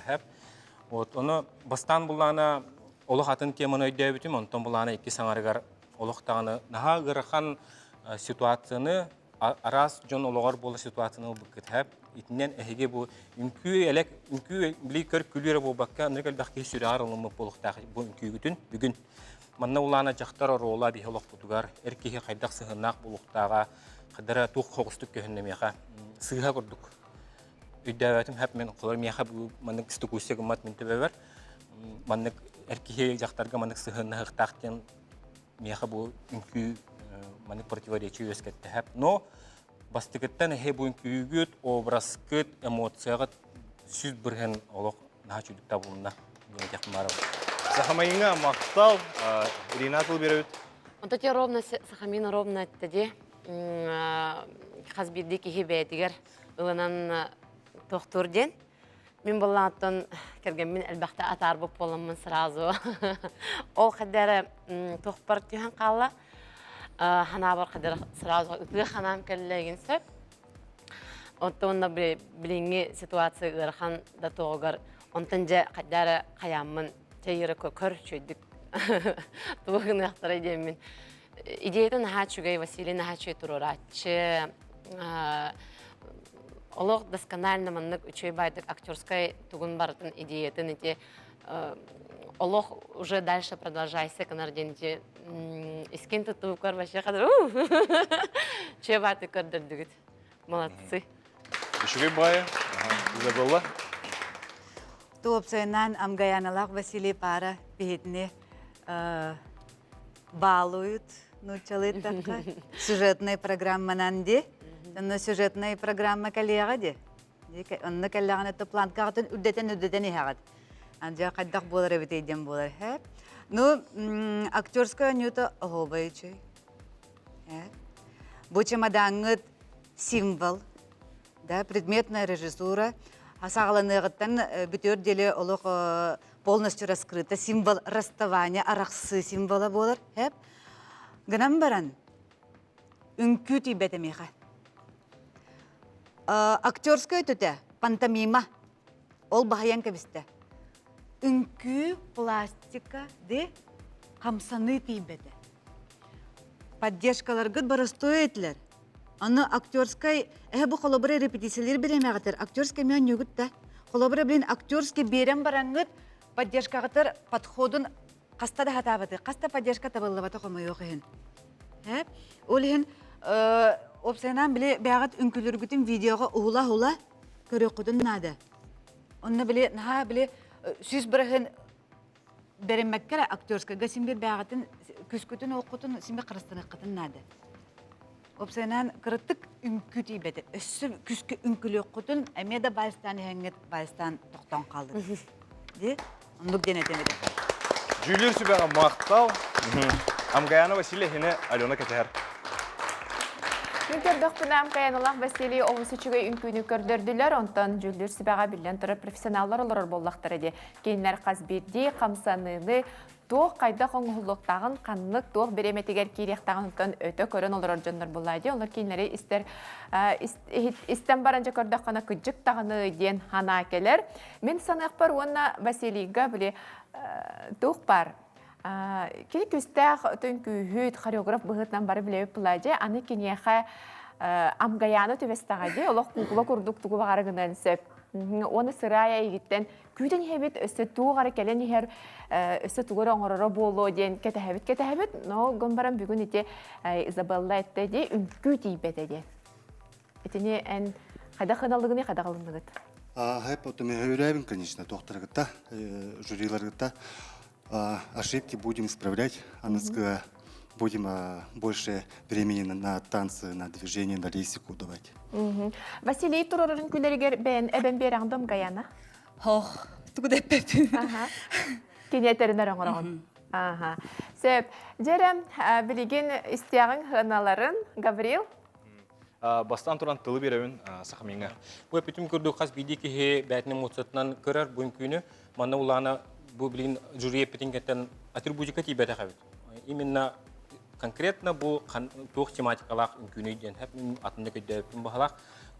Вот, ону бастаан буллаана олох атын теманы өйдөөбүтүм, онтон булаана икки саҥарыгар олох даҕаны наһаа ыарахан ситуацияны араас дьон олоҕор буола ситуацияны ылбыккыт хэп. Итинэн эһиги бу үҥкүү элек үҥкүү били көр күлүү эрэ буолбакка аны элбэх киһи сүрэҕэр ылыммыт буолуохтаах бу үҥкүүгүтүн бүгүн манна улаана дьахтар оруола биһи олохпутугар эр киһи хайдах сыһыаннаах буолуохтааҕа хадара туох хоҕустук көһүннэ миэхэ сыыһа курдук өйдөөбөтүм хэп мен холор миэхэ бу маннык стукуся гыммат мин төбөбөр маннык эр киһи дьахтарга маннык сыһыаннаһыахтаах диэн миэхэ бу үҥкүү маннык противоречие үөскэттэһэп. Но бастакыттан эһэ бу үҥкүүгүт, образкыт, эмоцияҕыт 100% олох наһаа үчүгдүк табылынна диэн этиэхпин баарабын. Сахамайыҥа махтал, Ирина тыл биэрэбит. Онто те ровно Сахамин ровно этте хас биирдии киһи бэйэтигэр ылынан тохтуур диэн. Мин буоллаҕыттан кэргэммин элбэхтэ атаарбыт буоламмын сразу ол хайдара туохпар түһэн хаалла. Ханаабар хайдара сразу ытыы ханаам кэллэ сөп. Оттон онно билиҥҥи ситуация ыарахан да туоҕугар онтон дьэ хайдара хайааммын чэйиэрэ көр чөйдүк тугу гыныахтарай диэммин. Идеята наһаа үчүгэй, Василий наһаа үчүгэй туруорааччы. Олох досконально маннык үчүгэй баайдык актерскай тугун барытын идеятын ити олох уже дальше продолжайся гынар диэн ити искин тутуукар вообще хадыр үчүгэй баайдык көрдөрдүгүт. Молодцы. Үчүгэй баайы. Изабелла. Туопсайынан Амгаяналаах Василий пара биһитини Балуют нууччалыыттахха сюжетная программанан ди. Онно сюжетная программа кэлиэҕэ ди. Онно кэллэҕинэ то планкаҕытын үрдэтэн үрдэтэн иһэҕит. Андьа хайдах буолар эбитий диэн буолар. Ну, актерская оонньуута оһуобай үчүй. Бу чемодаҥҥыт символ, да, предметная режиссура. Саҕаланыаҕыттан бүтүөр диэри олох полностью раскрыта, символ расставания, арахсыы символа буолар. Хэп. Гынан баран, үҥкүү тиийбэтэ миэхэ. Актерская өтөтө, пантомима. Ол баһыйан кэбистэ. Үҥкүү, пластика, де хамсаныы тиийбэтэ. Поддержкаларгыт боростуой этилэр. Аны актерскай, эһэ бу холобура репетициялыыр бириэмэҕитэр актерскай мөөн ньугут да. Холобура блин актерский биэрэн бараҥҥыт поддержкаҕытар подходун хаста да хатаабаты, хаста поддержка табыллыбата хомойуох иһин. Э? Ол иһин уопсайынан били бэҕэт үҥкүлүргүтүн видеоҕа уһула-уһула көрүөххүтүн наада. Онно били наһаа били 100% бэриммэккэ эрэ актерскайга син биир бэйэҕитин күскүтүн уоххутун син биир харыстаныаххытын наада. Уопсайынан кыраттык үҥкүү тиийбэтэ. Өссө күскэ үҥкүлүөххүтүн эмиэ да вальстаан иһэҥҥит вальстаан тохтоон хааллыгыт. Дии? Оннук диэн этим этэ. Дьүүлүүр сүбэҕэ махтал. Амгаяна Васильевна Алена кэтэһэр. Күн көрдөхпүнэ Амкаяналаах Василий олус үчүгэй үҥкүүнү көрдөрдүлэр, онтон дьүүллүүр сүбэҕэ биллэн турар профессионаллар олорор буоллахтара дии. Кинилэр хас биирдии хамсаныыны туох хайдах оҥоһуллуохтааҕын, ханнык туох бириэмэтигэр киириэхтээҕин онтон өтө көрөн олорор дьоннор буоллаа дии. Олор кинилэри истэр истэн баран дьэ көрдөххүнэ кыдьык даҕаны диэн санаа кэлэр. Мин саныахпар уонна Василийга били туох баар кини күүстээх түҥкүүһүт, хореограф быһыытынан бары билэбит буолаа Аны киниэхэ амгаяны түбэстэҕэ дии, олох куукула курдук тугу баҕара гынан сөп. Уонна сыраайа эйигиттэн күүтэн иһэбит, өссө туох эрэ кэлэн иһэр, өссө тугу эрэ оҥороро буолуо диэн кэтэһэбит кэтэһэбит. Но гын баран бүгүн ити Изабелла этте дии, үҥкүү тиийбэтэ диэн. Итини эн хайдах ыналыгыный, хайдах ылынныгыт? Хайп, потом я уверяю, конечно, доктора жюриларгыта ошибки будем исправлять. Аныскы. Будем больше времени на танцы, на движение, на лексику давать. Василий турорун күнэригэр бэйэн эбэн биэрэҕин Гаяна? Хох, тугу да эппэппин. Кини этэринэр оҥороҕун. Аха. Сөп. Дьэрэ, билигин истиэҕиҥ хыаналарын, Гаврил? Бастаан туран тылы биэрэбин Сахамиҥҥа. Бу эппитим курдук хас биирдии киһи бээтинэ эмоциятынан көрөр бу үҥкүүнү. Манна улаана бу билигин жюри эппитин кэнтэн атрибутика тиийбэтэх эбит. Именно конкретно бу туох тематикалаах үҥкүүнүй диэн атыннык өйдөөбүппүн баһалаах.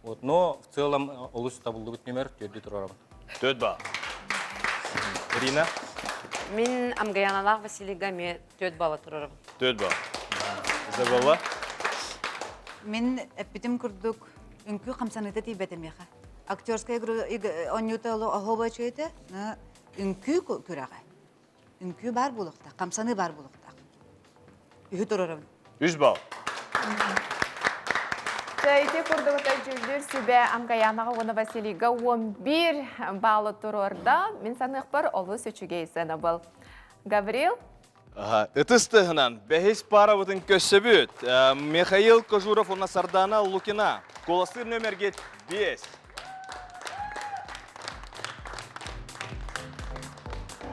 Вот, но в целом олус табыллыбыт нүмер төрдү туруорабын. Төрт баа. Ирина? Мин Амгаяналаах Василийга эмиэ төрт балла туруорабын. Төрт балл. Изабелла? Мин эппитим курдук үҥкүү хамсаныыта тиийбэтэ миэхэ. Актерская оонньуута оһуоба үчүгэйдэ, үҥкүү күрэҕэ. Үҥкүү баар буолуохтаах, хамсаныы баар буолуохтаах. Үһү туруорабын. Үс балл. Ити курдук дьүүллүүр сүбэ Амкаянаҕа уонна Василийга 11 баллы туруорда. Мин саныахпар олус үчүгэй сыанабыл. Гаврил? Ытыс тыһынан бэһис парабытын көссөбүт. Михаил Кожуров уонна Сардана Лукина. Куоластыыр нөмергит 5.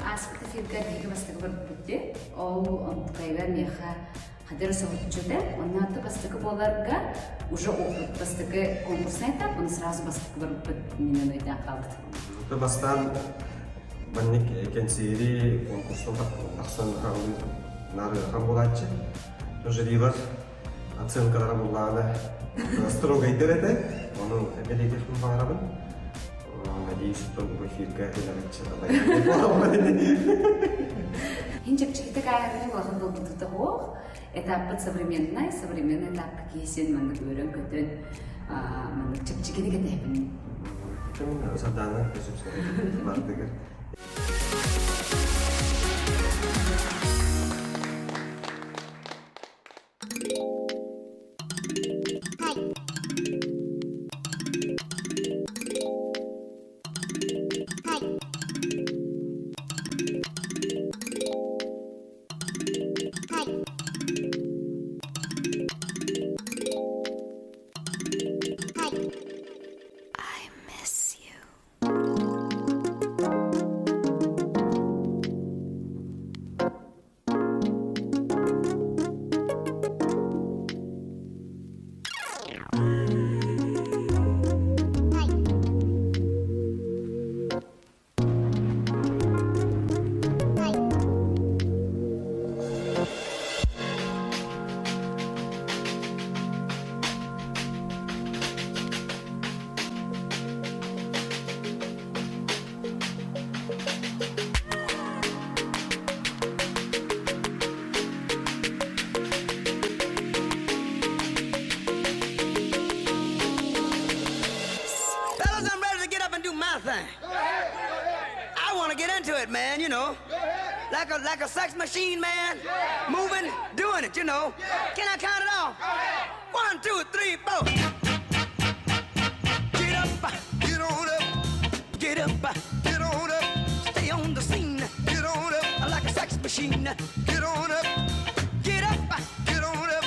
Ааспыт эфирга биһиги бастакы барбыппыт дии. Ол онтукайга миэхэ хадыр соһуччута. Онно аты бастакы буоларга уже опыт бастакы конкурсный этап, оны сразу бастакы барбыппыт минен өйдөөн хаалбыт. Бастаан маннык кэнсиэри конкурстан тахсан наар ыарахан буолааччы. Жюрилар оценкалара буллаҕына строгайдар этэ. Ону эбэлиэтиэхпин баҕарабын. Надеюсь, что в эфирга Хин чэпчэкитик ааһарыны улахан долгутута суох. Этаппыт современный, современный этапка киһи маннык үөрэн-көтөн маннык чэпчэкитик этэһэбин. Сардаана бардыгар. I miss you. Fellas, I'm ready to get up and do my thing. I want to get into it, man, you know. Like a like a sex machine, man. Moving, doing it, you know. Can I count it off? One, two, three, four. Get up, get on up, get up, get on up. Stay on the scene, get on up like a sex machine. Get on up, get up, get on up,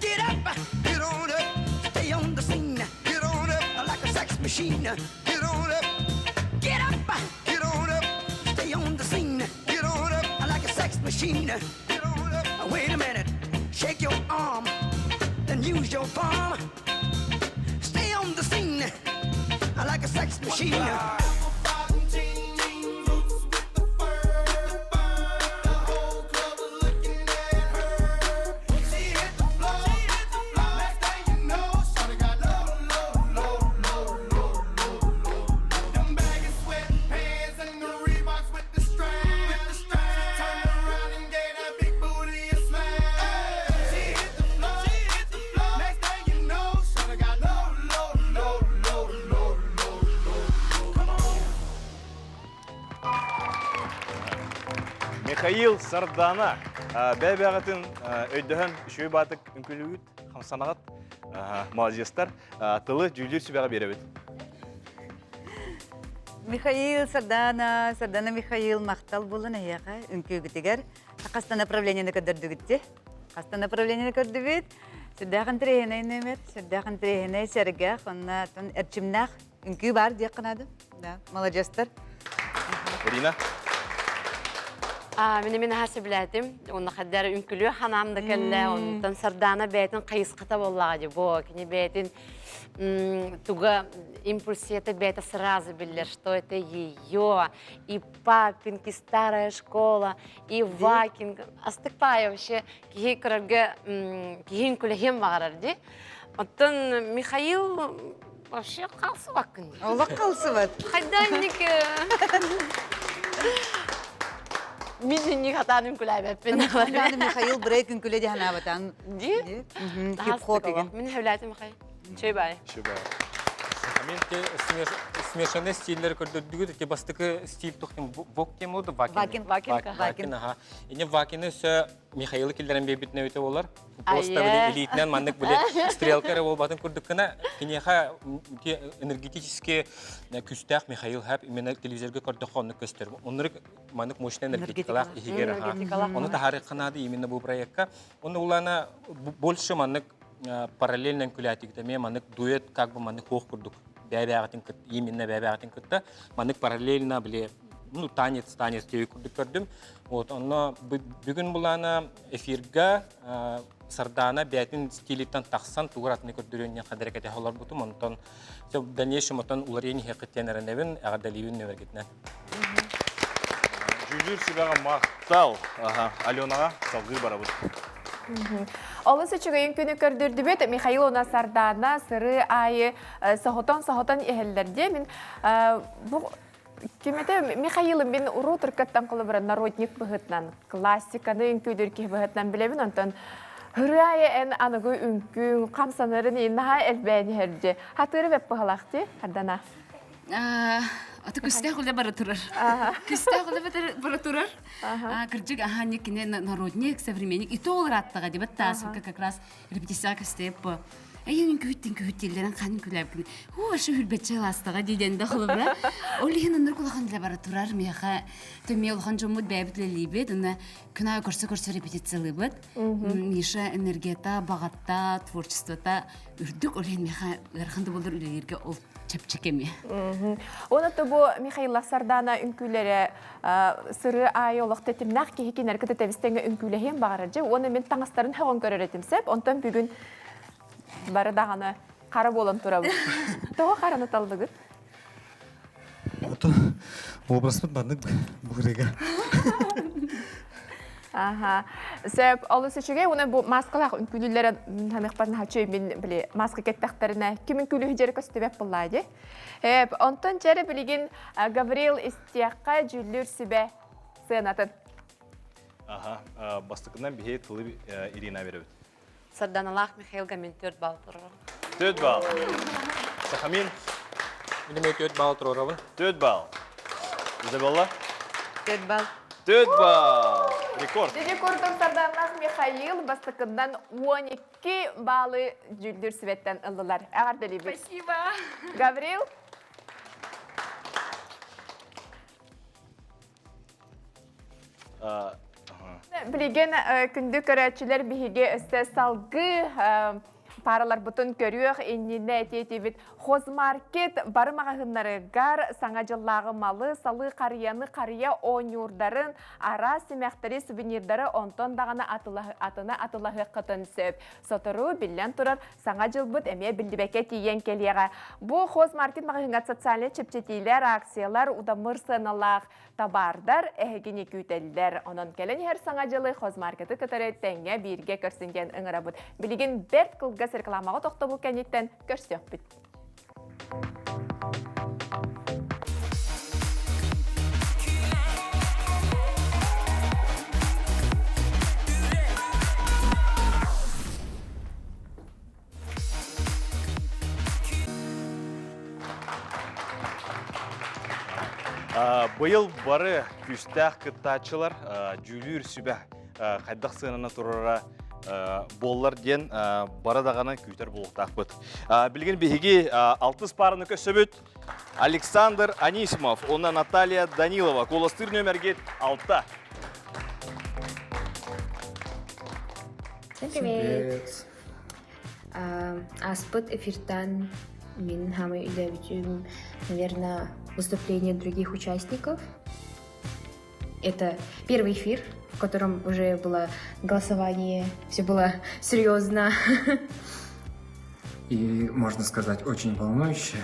get up, get on up. Stay on the scene, get on up like a sex machine. Get on up, get up, get on up. Stay on the scene, get on up like a sex machine. Get on up. Wait a minute, shake your arm, then use your palm. Stay on the scene like a sex machine. Михаил Сардана бэйбэҕитин өйдөһөн үчүгэй баатык үҥкүлүүгүт, хамсанаҕыт, молодецтар. Тылы дьүүллүүр сүбэҕэ биэрэбит. Михаил Сардана, Сардана Михаил махтал булун эһиэхэ үҥкүүгүтүгэр хас да направлениены көрдөрдүгүт. Хаста направлениены көрдүбүт. Сүрдээх интэриэһинэй нөмер, сүрдээх интэриэһинэй сэргэх, онна эрчимнээх үҥкүү баар диэххэ наада. Да, маладьыастар. Ирина? Мин мин аһа сөбүлээтим. Онно хаддар үҥкүлүө ханаам да кэллэ. Онтон Сардаана бэйэтин хайысхата буоллаҕа дии. Бу кини бэйэтин туга импульсията бэйэтэ сразу биллэр, что это ее и папинки, старая школа, и вакинг. Астык паайа вообще киһи көрөргө киһи үҥкүлэһиэн баҕарар дии. Оттон Михаил вообще қалсыбаккын. Олох қалсыбат. Хайда инник Мин инник хатаан үҥкүлээбэппин. Михаил брейк үҥкүлэ диэн аабатан. Ди? Хип-хоп игин. Мин хөбләтим Михаил. Чөй бай. Чөй бай. Мен те смешанный стильдер көрдөрдүгүт, те бастыкы стиль тухтым вок тем болду, вакин. Вакин. Вакин. Вакин, аха. Ине вакины сө Михаилы киллерен бейбитне өте болар. Просто били илиитинэн маннык били стрелка эрэ буолбатын курдук гына киниэхэ энергетически күүстээх Михаил Хэп именно телевизорга көрдөххө оннук көстөр. Оннук маннык мощный энергетикалаах иһигэр аха. Ону таһаарыахха наада именно бу проекка. Онно улаана больше маннык параллельно күлээтигит эмиэ маннык дуэт как бы маннык хуох курдук бэйэ-бэйэҕитин кытта именно бэйэ-бэйэҕитин кытта маннык параллельно били ну танец танец диэби курдук көрдүм. Вот онно бүгүн булаана эфирга Сардаана бэйэтин стилиттэн тахсан тугур атыны көрдөрүөн диэн хадара кэтэһэ олорбутум. Онтон в дальнейшем отон уларыйан иһиэххиттэн эрэнэбин, эҕэрдэлиибин нөмергитинэн. Дьүүллүүр сүбэҕэ махтал. Аленаҕа салгыы барабыт. Олус үчүгэйин күнү көрдөрдүбүт. Михаил уонна Сардаана сырыы аайы соһутан-соһутан иһэллэр диэ. Мин бу Кимэтэ Михаилым мин уруу туркаттан холобура народник быһытынан, классиканы үҥкүүдүр киһи быһытынан билэбин, онтон ырыа эн аныгы үҥкүүҥ хамсанарын наһаа элбээн иһэрдьи. Хатыры бэп быһалахти, Ардана. Аты күстээх үлэ бара турар. Күстээх үлэ бара турар. Кырдьык, аха, кини народник, современник, и то ол ыраттаҕа дебат таасылка как раз репетицияға кэстэйеп бу Эйин күһүттин күһүттиллэрин ханын күлэпкин. Ху ашы хүрбэтче ластаға диден да холобура. Ол иһин оннур кулахан для бара турар миэхэ төмие улахан дьоммут бэйэбит үлэлиибит, уна күн аайы көрсө-көрсө репетициялыыбыт. Миша энергията, баҕатта, творчествота үрдүк, ол иһин миэхэ ыарахан да буоллар үлэлииргэ ол чэпчэки эмиэ. Оны бу Михаил Сардана үҥкүүлэрэ сырыы аайы олох тэтимнээх киһи кинилэр кытта тэбис-тэҥҥэ үҥкүүлэһиэн баҕарар дьэ уонна мин таҥастарын сөҕөн көрөр этим сөп онтон бүгүн бары даҕаны хара буолан турабыт тоҕо хараны таллыгыт Ото образпыт маннык быырыга. Аха. Сөп, олус үчүгэй. Уна бу маскалаах үҥкүүлүүлэрэ ханыхпар наһаа мин били маска кэттэхтэринэ ким үҥкүүлүү дьэрэ көстүбэт буоллаа дии. Эп, онтон чэрэ билигин Гаврил истиэххэ дьүүллүүр сүбэ сыанатын. Аха, бастакынан биһи тылы Ирина беребит. Сарданалаах Михаилга мин 4 балл туруорабын. 4 балл. Сахамин. Мин эмиэ 4 балл туруорабын. 4 балл. Изабелла? 4 балл. 4 балл. Рекорд. Дини курдук Сарданалаах Михаил бастакынан 12 баллы дьүүллүүр сүбэттэн ыллылар. Эҕэрдэлиибит. Спасибо. Гаврил? Билигин күндү көрөөччүлэр биһиги өссө салгыы параларбытын көрүөх иннинэ этиэтибит хозмаркет бары маҕаһыыннарыгар саҥа дьыллааҕы малы, салы харыйаны харыйа оонньуурдарын, араас симэхтэри, сувенирдары онтон даҕаны атына атылаһыаххытын сөп. Сотору биллэн турар Саҥа дьылбыт эмиэ биллибэккэ тиийэн кэлиэҕэ. Бу хозмаркет маҕаһыыҥҥа социальнай чэпчэтиилэр, акциялар, удамыр сыаналаах табаардар эһигини күүтэллэр. Онон кэлэн иһэр Саҥа дьылы хозмаркеты кытары тэҥҥэ бииргэ көрсүн диэн ыҥырабыт. Билигин бэрт кылгас рекламаҕа тохтобул кэнниттэн көрсүөхпүт. Быйыл бары күүстээх кыттааччылар дьүүлүүр сүбэ хайдах сыананы турара буоллар диэн бары даҕаны күүтэр буолуохтаахпыт. Билигин биһиги алтыс параны көссөбүт. Александр Анисимов уонна Наталья Данилова куоластыыр нөмергит алта. Всем привет! Ааспыт эфиртан мин самый өйдөөбүтүм, наверное, выступление других участников. Это первый эфир, в котором уже было голосование, все было серьезно. И, можно сказать, очень волнующе.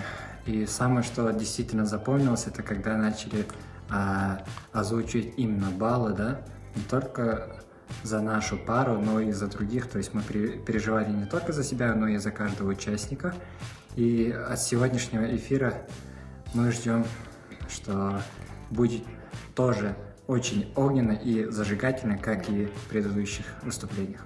И самое, что действительно запомнилось, это когда начали а, озвучивать именно баллы, да, не только за нашу пару, но и за других. То есть мы переживали не только за себя, но и за каждого участника. И от сегодняшнего эфира мы ждем, что будет тоже очень огненно и зажигательно, как и в предыдущих выступлениях.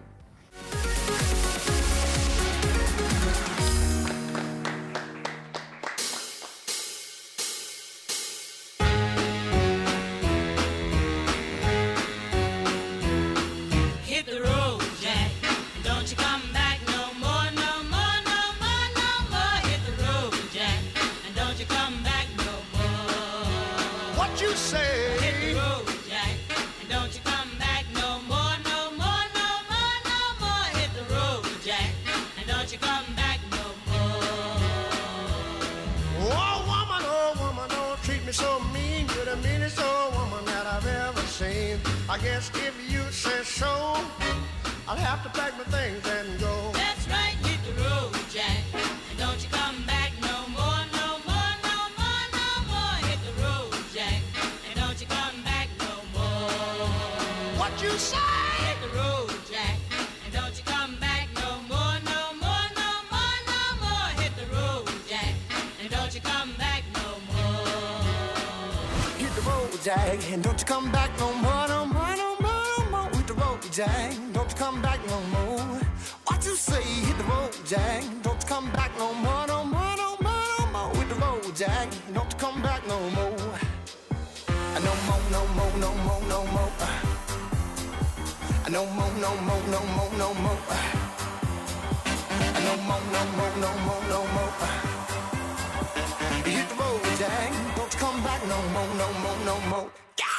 Hit the road, Jack. And don't you come back no more, no more, no more, no more. Hit the road, Jack. And don't you come back no more. What you say? Hit the road, Jack. And don't you come back no more, no more, no more, no more. Hit the road, Jack. And don't you come back no more. Oh, woman, oh, woman, don't treat me so mean. You're the meanest old woman that I've ever seen. I guess if you say so, I'll have to pack my things and go. That's right, hit the road, Jack. And don't you come back no more, no more, no more, no more. Hit the road, Jack. And don't you come back no more. What you say? Hit the road, Jack. And don't you come back no more, no more, no more, no more. Hit the road, Jack. And don't you come back no more. Hit the road, Jack, and don't you come back no more, no more, no more, no more. Hit the road, Jack, don't you come back no more. What you say? Hit the road, Jack, don't you come back no more, no more, no more, no more. Hit the road, Jack, don't you come back no more. No more, no more, no more, no more. No more, no more, no more, no more. No more, no more, no more, no more. Hit the road, Jack. Don't you come back no more, no more, no more. Go!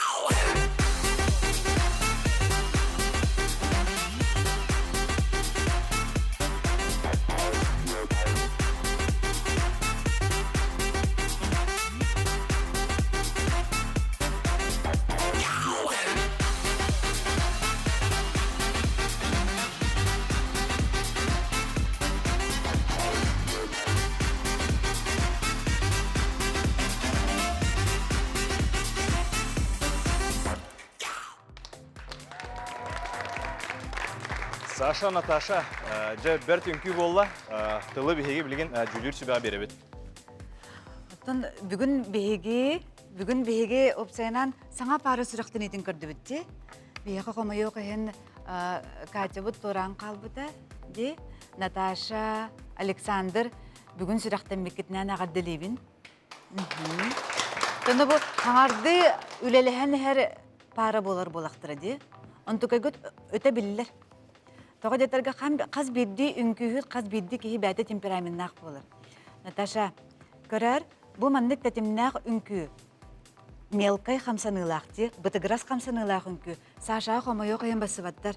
Саша, Наташа, дьэ бэрт үҥкүү буолла. Тылы биһиги билигин дьүүлүүр сүбэҕэ биэрэбит. Оттон бүгүн биһиги бүгүн биһиги опцайынан саҥа паара сүрэхтэниитин көрдүбүт дии. Биһиэхэ хомойуох иһин Катябыт туораан хаалбыта дии. Наташа, Александр бүгүн сүрэхтэммиккитинэн эҕэрдэлиибин. Тонно бу хаҥардыы үлэлэһэн иһэр паара буолар буолахтара дии. Онтукайгыт өтө биллэр. Тоҕо диэтэргэ хас биирдии үҥкүүһүт, хас биирдии киһи бэйэтэ темпераменнаах буолар. Наташа, көрөр, бу маннык тэтимнээх үҥкүү мелкай хамсаныылаах дии, бытыгырас хамсаныылаах үҥкүү. Сашаҕа хомойуох иһин бассыбаттар.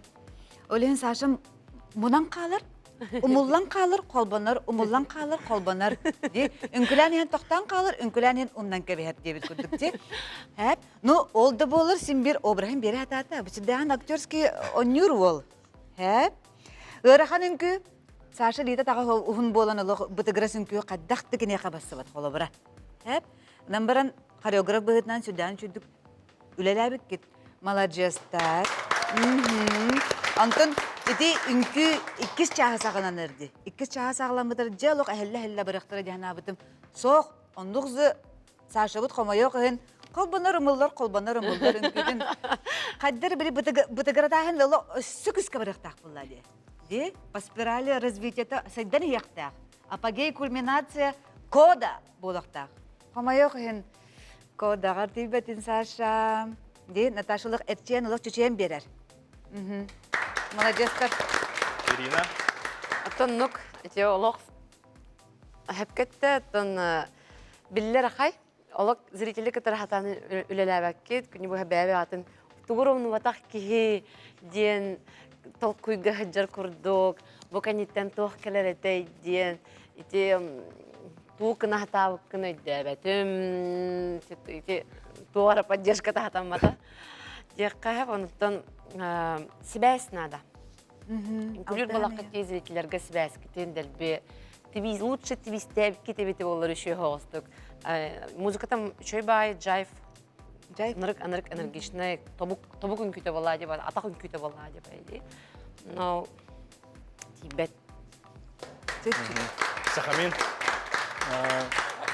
Ол иһин Сашам мунан хаалар, умуллан хаалар, холбонор, умуллан хаалар, холбонор дии. Үҥкүлээн иһэн тохтоон хаалар, үҥкүлээн иһэн умнан кэбиһэр диэбит курдук дии. Һээп. Ну, ол да буолар син биир обраһын биэрэ сатаата. Бу сүрдээҕин актерский онньуур уол. Һээп. Ыарахан үҥкүү. Саша Лита таҕа уһун буолан олох бытыгырас үҥкүү хайдах да киниэхэ бассыбат холобура. Һээп. Онон баран хореограф быһыытынан сүрдээҕин үчүгдүк үлэлээбиккит. Маладьыастар. Онтон ити үҥкүү иккис чааһа саҕаланар дии. Иккис чааһа саҕаламмытар дьэ олох эһэллэ-эһэллэ барыахтара диэн санаабытым. Суох, оннук зы Сашабыт хомойуох иһин холбонор умуллар, холбонор умуллар үҥкүүтүн хайдар били бытыгыратааһын ыла өссө күскэ барыахтаах буолла дии. Дии, по спирали развитиета сайдан иһиэхтээх. Апогей кульминация кода буолуохтаах. Хомойуох иһин кодаҕар тиийбэтин Саша. Дии, Наташалык эрчийэн олох чүчүйэн биэрэр. Молодецтар. Ирина. Оттон ити олох Хэпкэтте оттон биллэр ахай олох зрители кытары хатаан үлэлээбэккит күнү быһа бэйэ атын тугур умнубатах киһи диэн толкуйга сылдьар курдук, бу кэнниттэн туох кэлэр этэй диэн ити туу гына сатаабыккын өйдөөбөтүм. Ити туох эрэ поддержка таһатаммата. Диэххэ онуттан сибээс наада. Күлүр балакка зрителерге сибээскитин дэлби тибиз лучше тибистээбиккит эбити боллар үшүө хоҕостук. Музыкатам үчүгэй баай джайв Анырык анырык энергичный тобук тобук үҥкүүтэ буоллаа диye атах үҥкүүтэ буоллаа диye Но тиийбэт. Сахамин.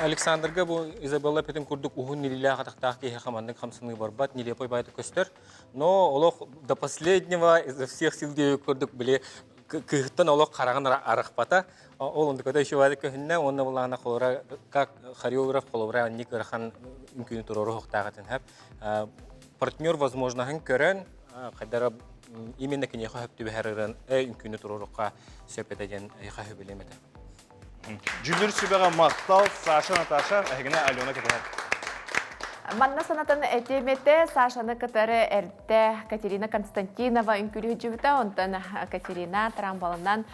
Александрга бу Изабелла эпитин курдук уһун нилилээх атахтаах киһиэхэ маннык хамсаныы барбат, нелепой байта көстөр. Но олох до последнего изо всех сил диэбит курдук били кыыһыттан олох хараҕын арахпата. Ол онтуката еще баары көһүннэ уонна булаана холобура как хореограф холобура анник ырахан үҥкүүнү туруору охтаах этин хэп. Партнер возможноһын көрөн хайдара именно киниэхэ хөп түбэһэр ыран үҥкүүнү туруорукка сөп этэ диэн эйхэ хөбүлүөм этэ. Дьүлүр сүбэҕэ махтал Саша Наташа, эһигинэ Алена кэтэһэр. Манна санатан этиэм этэ, Сашаны кытары эрдэ Катерина Константинова үҥкүүлүһүдьүбүтэ, онтон Катерина трамбалынан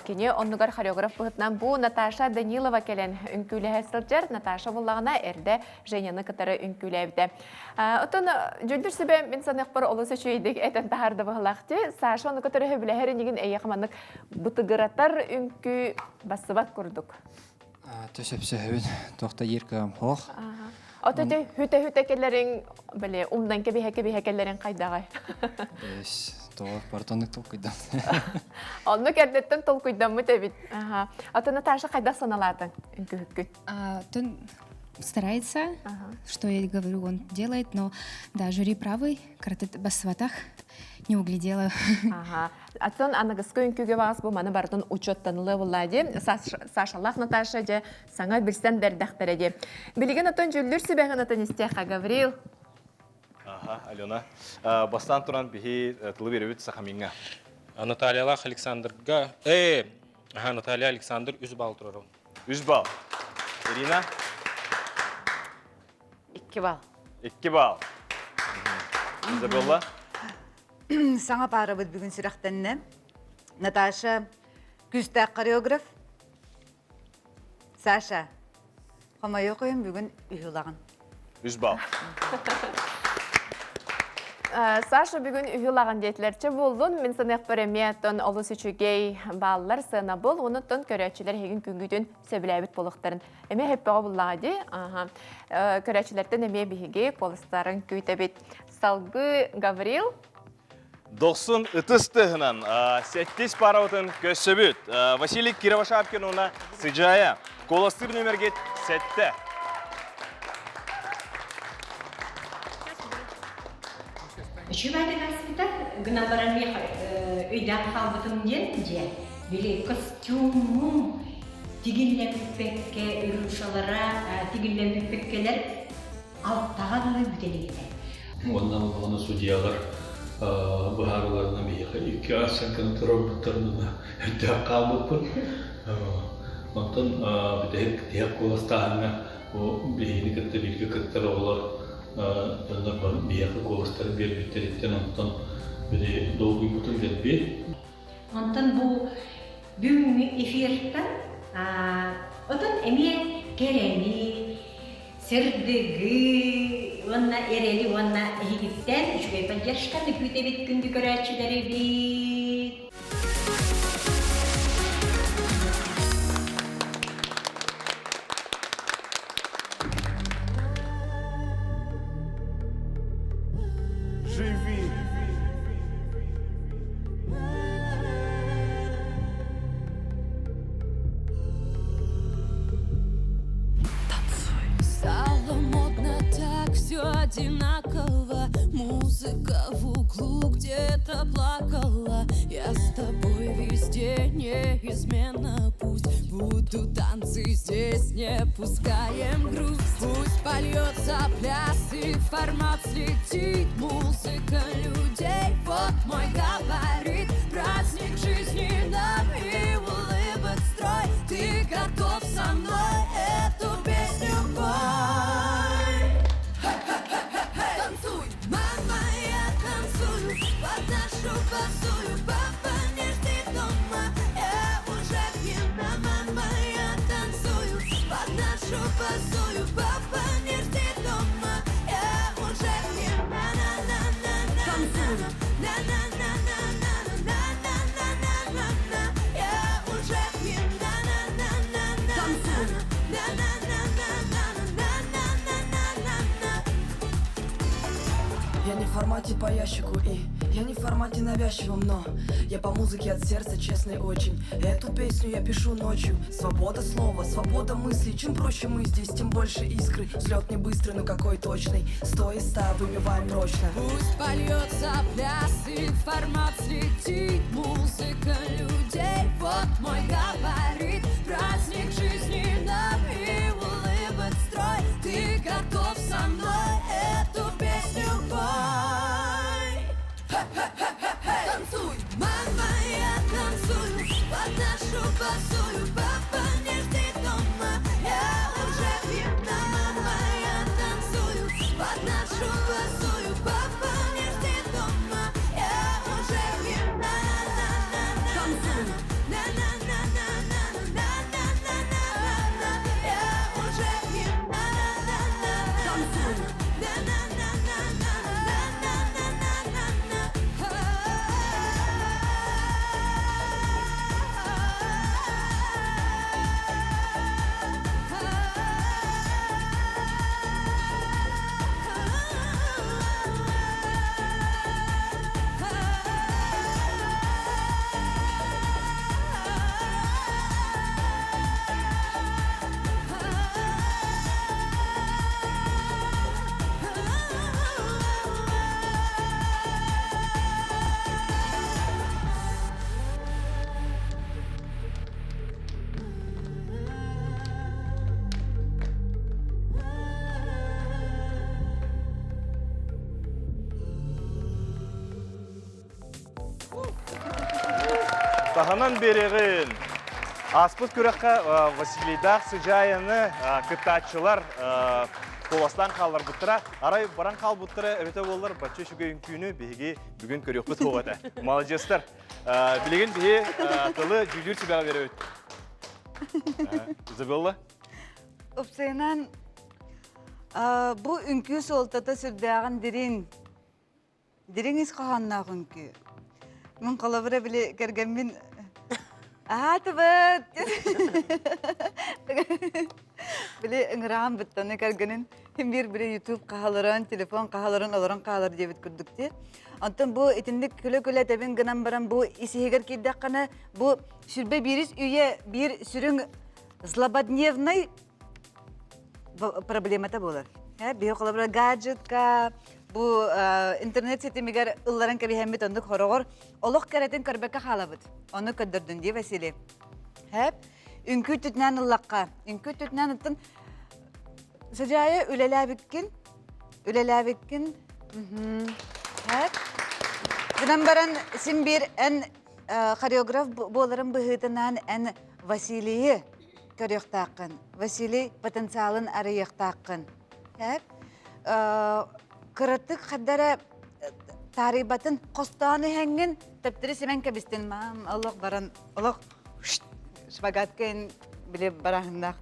кини оннугар хореограф быһытынан бу Наташа Данилова кэлэн үҥкүүлэһэ сылдьар. Наташа буллаҕына эрдэ Женяны кытары үҥкүүлээбитэ. Оттон дьүлдүр сүбэ мин саныахпар олус үчүгэйдик этэн таһаарда быһылаах дии. Саша ону кытары сөбүлэһэр инигин эйиэхэ маннык бытыгыратар үҥкүү бассыбат курдук. Төсөпсөһөбүн туох да диир кыам суох. Ото те хүтэ-хүтэ кэлэриҥ били умнан кэбиһэ-кэбиһэ кэлэриҥ хайдаҕай? Эс, тоҕо бартоннук толкуйдан. Оннук эрдэттэн толкуйдаммыт эбит. Аха. Ото Наташа хайдах саналаатыҥ үҥкүүһүккүн? Тон старается, что я говорю, он делает, но да, жюри правый, каратет бассватах не углядела. Ага. Атын аныгыскы үҥкүүгэ баҕас бу маны барытын учуоттанылыа буоллаа дии. Сашалаах Наташа дьэ саҥа билсэн бэрдэхтэрэ дии. Билигин отон дьүллүр сүбэҕин отон истиэххэ, Гаврил. Ага, Алена. Бастаан туран биһи тылы беребит Сахамиҥҥа. Натальялаах Александрга, аха, Наталья Александр үс балл турар. Үс балл. Ирина? 2 балл. 2 балл. Изабелла? Саҥа паарабыт бүгүн сүрэхтэннэ. Наташа күүстээх хореограф. Саша, хомойуох иһин бүгүн үһү ылаҕын. Үс балл. Саша бүгүн үһү ылаҕын диэтилэрчэ буоллун. Мин саныахпар эмиэ оттон олус үчүгэй бааллар сыанабыл. Онуттан көрөөччүлэр эһигин күнгүтүн сөбүлээбит буолуохтарын эмиэ хөппөҕө буллаҕа дии. Көрөөччүлэртэн эмиэ биһиги куоластарын күүтэбит. Салгыы Гаврил. Дохсун ытыс тыһынан сэттис парабытын көссөбүт. Василий Кировошапкин уна Сыдьаайа. Куоластыыр нөмергет сэттэ. Үчүгэй аспыта гынан баран өйдөөн хаалбытым диэн дьиэ били костюмум тигиллэппэккэ рюшалара тигиллэппэккэлэр алтаҕа дылы бүтэн илигэ. Уонна онно судьуйалар быһаарыыларынан биһиэхэ икки оценканы туруорбуттарын өйдөөх хаалбыппыт. Онтон бүтэһик тиһэх куоластааһыҥҥа бу биһигини кытта бииргэ кыттар оҕолор дьоннор бары биһиэхэ куоластарын биэрбиттэриттэн онтон били долгуйбутун дэлби. Онтон бу бүгүҥҥү эфиртэн отон эмиэ кэрэни, сырдыгы уонна эрэли уонна эһигиттэн үчүгэй поддержканы күүтэбит күндү көрөөччүлэрибит. Живи! Стало модно так, все одинаково. Музыка в углу где-то плакала. Я с тобой везде неизменно. Пусть будут танцы здесь, не пускаем грусть. Пусть польется пляс и формат слетит. Музыка людей, вот мой габарит. Праздник жизни нам и улыбок строй. Ты готов со мной эту песню пой? Танцуй, мама, я танцую под нашу босую. нашу босую. Папа, не жди дома, я уже пьяна. На-на-на-на-на. Танцую. На-на-на-на-на-на-на-на-на-на-на. Я уже пьяна. На-на-на-на. Танцую. На-на-на-на-на-на-на-на-на-на. Я не в формате по ящику и я не в формате навязчивом, но я по музыке от сердца честный очень. Эту песню я пишу ночью. Свобода слова, свобода мысли. Чем проще мы здесь, тем больше искры. Взлет не быстрый, но какой точный. Сто из ста выбиваем прочно. Пусть польется пляс и формат слетит Музыка людей, вот мой габарит Праздник жизни нам и улыбок строй Ты готов со мной эту песню пой Хе-хе-хе-хе-хей! Танцуй, мама, я танцую под нашу босую Папа, не жди дома, я уже пьяна Мама, я танцую под нашу босую Папа, не жди дома, я уже пьяна Танцую. На-на-на-на-на-на-на-на-на-на-на. Я уже пьяна Танцую. На-на-на-на-на-на-на-на-на-на. Таһынан биэрэҕин. Ааспыт күрэххэ Василийдаах Сыдьаайаны кыттааччылар куоластаан хаалларбыттара. Арай баран хаалбыттара эбитэ буоллар бачча үчүгэй үҥкүүнү биһиги бүгүн көрүөхпүт суох этэ. Маладьыастар. Билигин биһи тылы дьүүлүүр сүбэҕэ биэрэбит. Изабелла? Упсайынан бу үҥкүү суолтата сүрдээҕин дириҥ. Дириҥ ис хоһоонноох үҥкүү. Мин холобура били кэргэммин аатыбыт били ыҥыраан быттаны кэргэнин ким биир били ютуб хаһаларын, телефон хаһаларын олорон хаалар диэбит курдук дии. Онтон бу итинник күлэ-күлэ тэбин гынан баран бу ис-иһигэр киирдэххинэ бу сүрбэ биирис үйэ биир сүрүн злободневный проблемата буолар. Биһи холобура гаджетка, бу интернет ситимигэр ылларан кэбиһэммит оннук хороҕор олох кэрэтин көрбөккө хаалабыт. Ону көрдөрдүн дии Василий. Хэп, үҥкүү түтүнэн ыллахха, үҥкүү түтүнэн ыттын Сыдьаайа үлэлээбиккин, үлэлээбиккин, хэп. Гынан баран син биир эн хореограф буоларын быһыытынан эн Василийы көрүөхтааххын, Василий потенциалын арыйыахтааххын. Эп кыратык хаддара таарыйбатын хостоон иһэҥҥин төптөрү симэн кэбистин маам олох баран олох шпагаткайын били бараһыннаах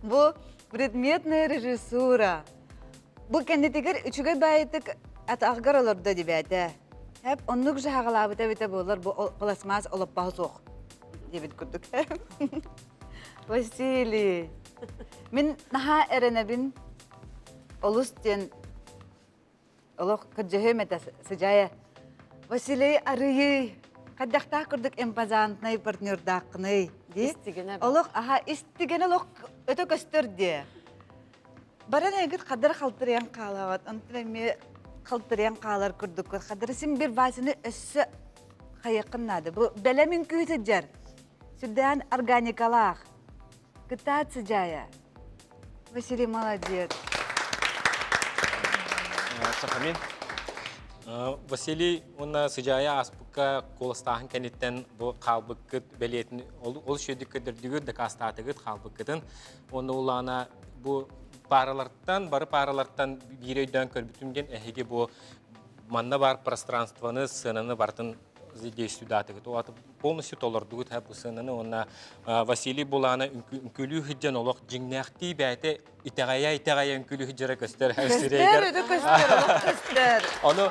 бу предметная режиссура бу кэннитигэр үчүгэй баайытык атаҕгар олордо дибээтэ Эп оннук жаһаҕалаабыта эбитэ буоллар бу пластмасс олоппоһо суох диэбит курдук. Василий, мин наһаа эрэнэбин олус диэн олох көрдьөһүөм этэ сыдьаайа. Василий арыйый хайдахтаах курдук импозантнай партнердааххыный дии. Олох аха истигэнэ олох өтө көстөр диэ. Баран эйгит хадыр халтырыйан хаалаҕыт, онтон эмиэ халтырыйан хаалар курдуккут. Хадыры син бир Васяны өссө хайыаххын наада. Бу бэлэм үҥкүү сылдьар. Сүрдээн органикалаах. Кытаат сыдьаайа. Василий молодец. Сахамин. Василий уонна Сыдьаайа ааспыкка куоластааһын кэнниттэн бу хаалбыккыт бэлиэтин ол үчүгэйдик көрдөрдүгүт, дакаастаатыгыт хаалбыккытын. Уонна улаана бу пааралартан, бары пааралартан биир өйдөөн көрбүтүм диэн эһиги бу манна баар пространствоны, сценаны барытын действуйдаатыгыт. Полностью толордугут бу сыананы уонна Василий Булана үҥкүүлүү сылдьан олох дьиҥнээхтии бэйэтэ итэҕэйэ-итэҕэйэ үҥкүүлүү сылдьара көстөр. Көстөр, өтө көстөр, олох көстөр. Ону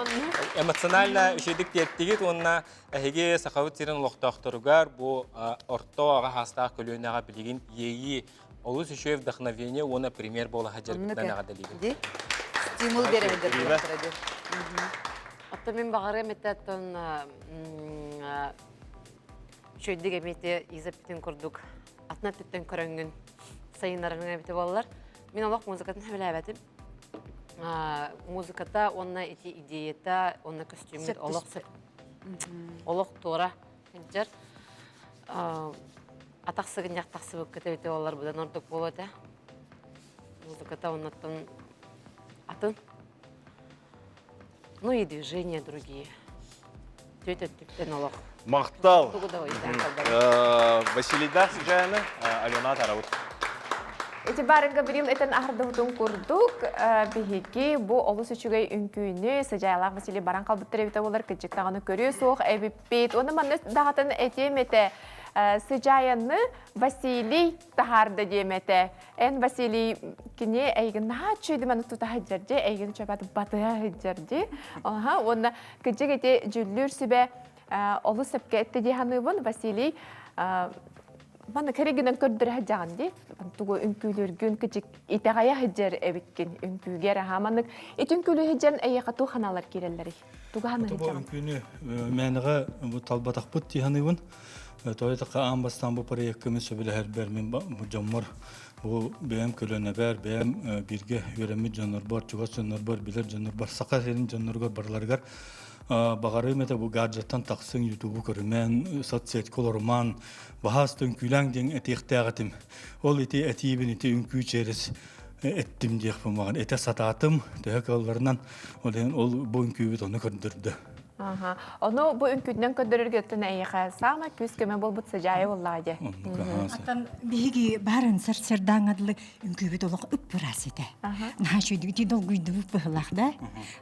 эмоционально үчүгдүк тиэртигит уонна эһиги Сахабыт сирин олохтоохторугар бу орто аҕа хаастаах көлүөнэҕэ билигин иэйии олус үчүгэй вдохновение уонна пример буола сылдьаргытынан эҕэрдэлиибин. Стимул беребин Оттон мин баҕарыам этэ оттон үчүгэйдик эмиэ Иза бүтүн курдук атын өттүттэн көрөҥҥүн сайыннарарыҥ эбитэ буоллар. Мин олох музыкатын сөбүлээбэтим. Музыката уонна ити идеята уонна көстүүмүт олох олох туора сылдьар. Атах сыгынньах тахсыбыккыт эбитэ буоллар быдан ордук буолуо этэ. Музыката оннуттан атын. Ну и движения другие. Түөт өттүттэн олох. Махтал. Василийдаах Сыдьааны, Алена Тарабут. Ити бары Гаврил этэн аһардыбытын курдук, биһиги бу олус үчүгэй үҥкүүнү Сыдьаайлаах Василий баран қалбыттар эбитэ болар кыдьык даҕаны көрүө суох эбиппит. Уонна манна даҕатын этиэм этэ, Сыдьаайаны Василий таһаарда диэм этэ. Эн Василий кини эйигин наһаа үчүгэйдик маны тута сылдьар дии, эйигин чөпөт батыһа сылдьар дии. Аха, уонна кыдьык ити дьүллүүр сүбэ олус сөпкө этти дии саныыбын. Василий маны кэригинэн көрдөрө сылдьаҕын дии. Тугу үҥкүүлүүргүн кыдьык итэҕэйэ сылдьар эбиккин үҥкүүгэр аха маннык ити үҥкүүлүү сылдьан эйиэхэ туох санаалар киирэллэрий? Тугу саныы сылдьаҕын? Үҥкүүнү мээнэҕэ бу талбатахпыт дии саныыбын. Тоҕо диэтэххэ, аан бастаан бу проекка мин сөбүлэһэрбэр мин дьоммор бу бэйэм көлүөнэбэр, бэйэм бииргэ үөрэммит дьоннорбор, чугас дьоннорбор, билэр дьоннорбор, саха сирин дьонноругар барыларыгар баҕарыым этэ бу гаджеттан тахсыҥ, ютубу көрүмэн, соцсетька олоруман, баһаас үҥкүүлээҥ диэн этиэхтээх этим. Ол ити этиибин ити үҥкүү через эттим диэхпин баҕар этэ сатаатым, төһө кыалларынан ол иһин ол бу үҥкүүбүт ону көрдөрдө. Аха. Ону бу үҥкүүтүнэн көрдөрөргө өттүн эйиэхэ саамай күүс көмө буолбут сыдьаайа буоллаҕа дии. Аттан биһиги баарын сарсыардааҥҥа дылы үҥкүүбүт олох ып-ыраас этэ. Наһаа үчүгэйдик ити долгуйдубут быһылаах да.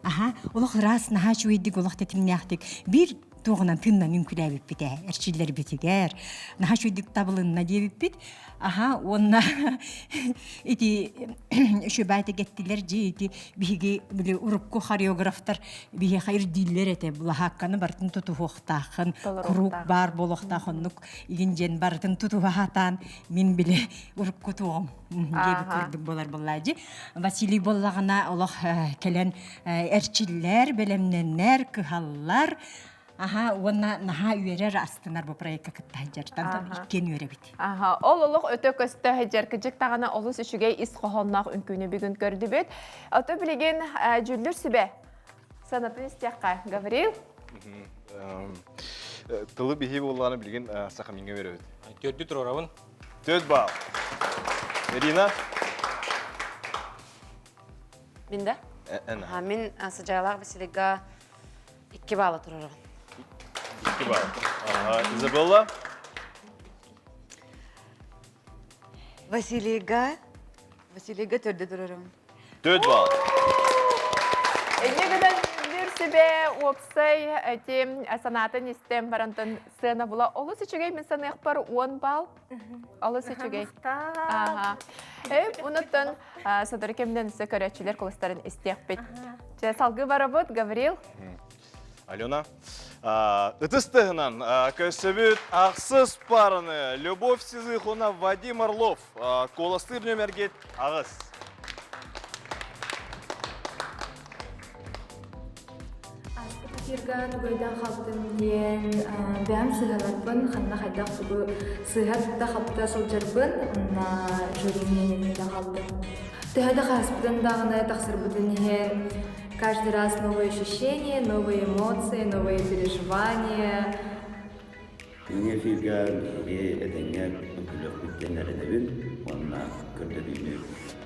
Аха, олох ыраас, наһаа үчүгэйдик олох тэтимнээхтик биир туоҕунан тыыннан үҥкүүлээбиппит ээ эрчиллэрбитигэр наһаа үчүгэйдик табылынна диэбиппит аха уонна ити үчүбаатык эттилэр дьи ити биһиги били урукку хореографтар биһиэхэ ирдииллэр этэ былаһаакканы барытын тутуһуохтааххын куруук баар буолуохтаах оннук игин диэн барытын тутуһа сатаан мин били урукку туоҕум диэбит курдук буолар буоллаадьы Василий буоллаҕына олох кэлэн эрчиллэр бэлэмнэнэр кыһаллар Аха, уонна наһаа үөрэр, астынар бу проекка кытта сылдьартан иккиэн үөрэбит. Аха, ол олох өтө көстө сылдьар кыдьык даҕаны олус үчүгэй ис хоһоонноох үҥкүүнү бүгүн көрдүбүт. Ото билигин дьүллүр сүбэ санатын истиэххэ. Гаврил? Тылы биһи буоллаҕына билигин сахамиҥҥа үөрэбит. Төрдү туруорабын. Төрт баал. Ирина? Мин да? Мин Сыдьаалаах Василийга 2 балла турарабын. 2 балл. Изабелла? Василийга Василийга төрдө турарым. 4 балл. Инне гынан дүр сүбэ уопсай эти санаатын истэн барантан сыана була олус үчүгэй мин саныахпар 10 балл. Олус үчүгэй. Ага. Эп унуттан сотору кэмнен өссө көрөөччүлэр кулустарын истиэхпит. Чэ, салгыы барабыт, Гаврил. Алена, ытыс тыһынан көссөбүт ахсыс параны Любовь Сизыхуна Вадим Орлов куоластыыр нөмергет аҕыс. Эфирга тугайдан хаалтым диэн бэйэм сыһыанарбын, ханна хайдах тугу сыыһа тутта-хапта сылдьарбын уонна жюри мнениетин хаалтым. Төһө да хаһыспытын даҕаны тахсарбытын иһин каждый раз новые ощущения, новые эмоции, новые переживания. Күҥҥэ эфиргэ биһиги этэҥҥэ үҥкүүлүөхпүт диэн эрэнэбин уонна көрдөрүүнү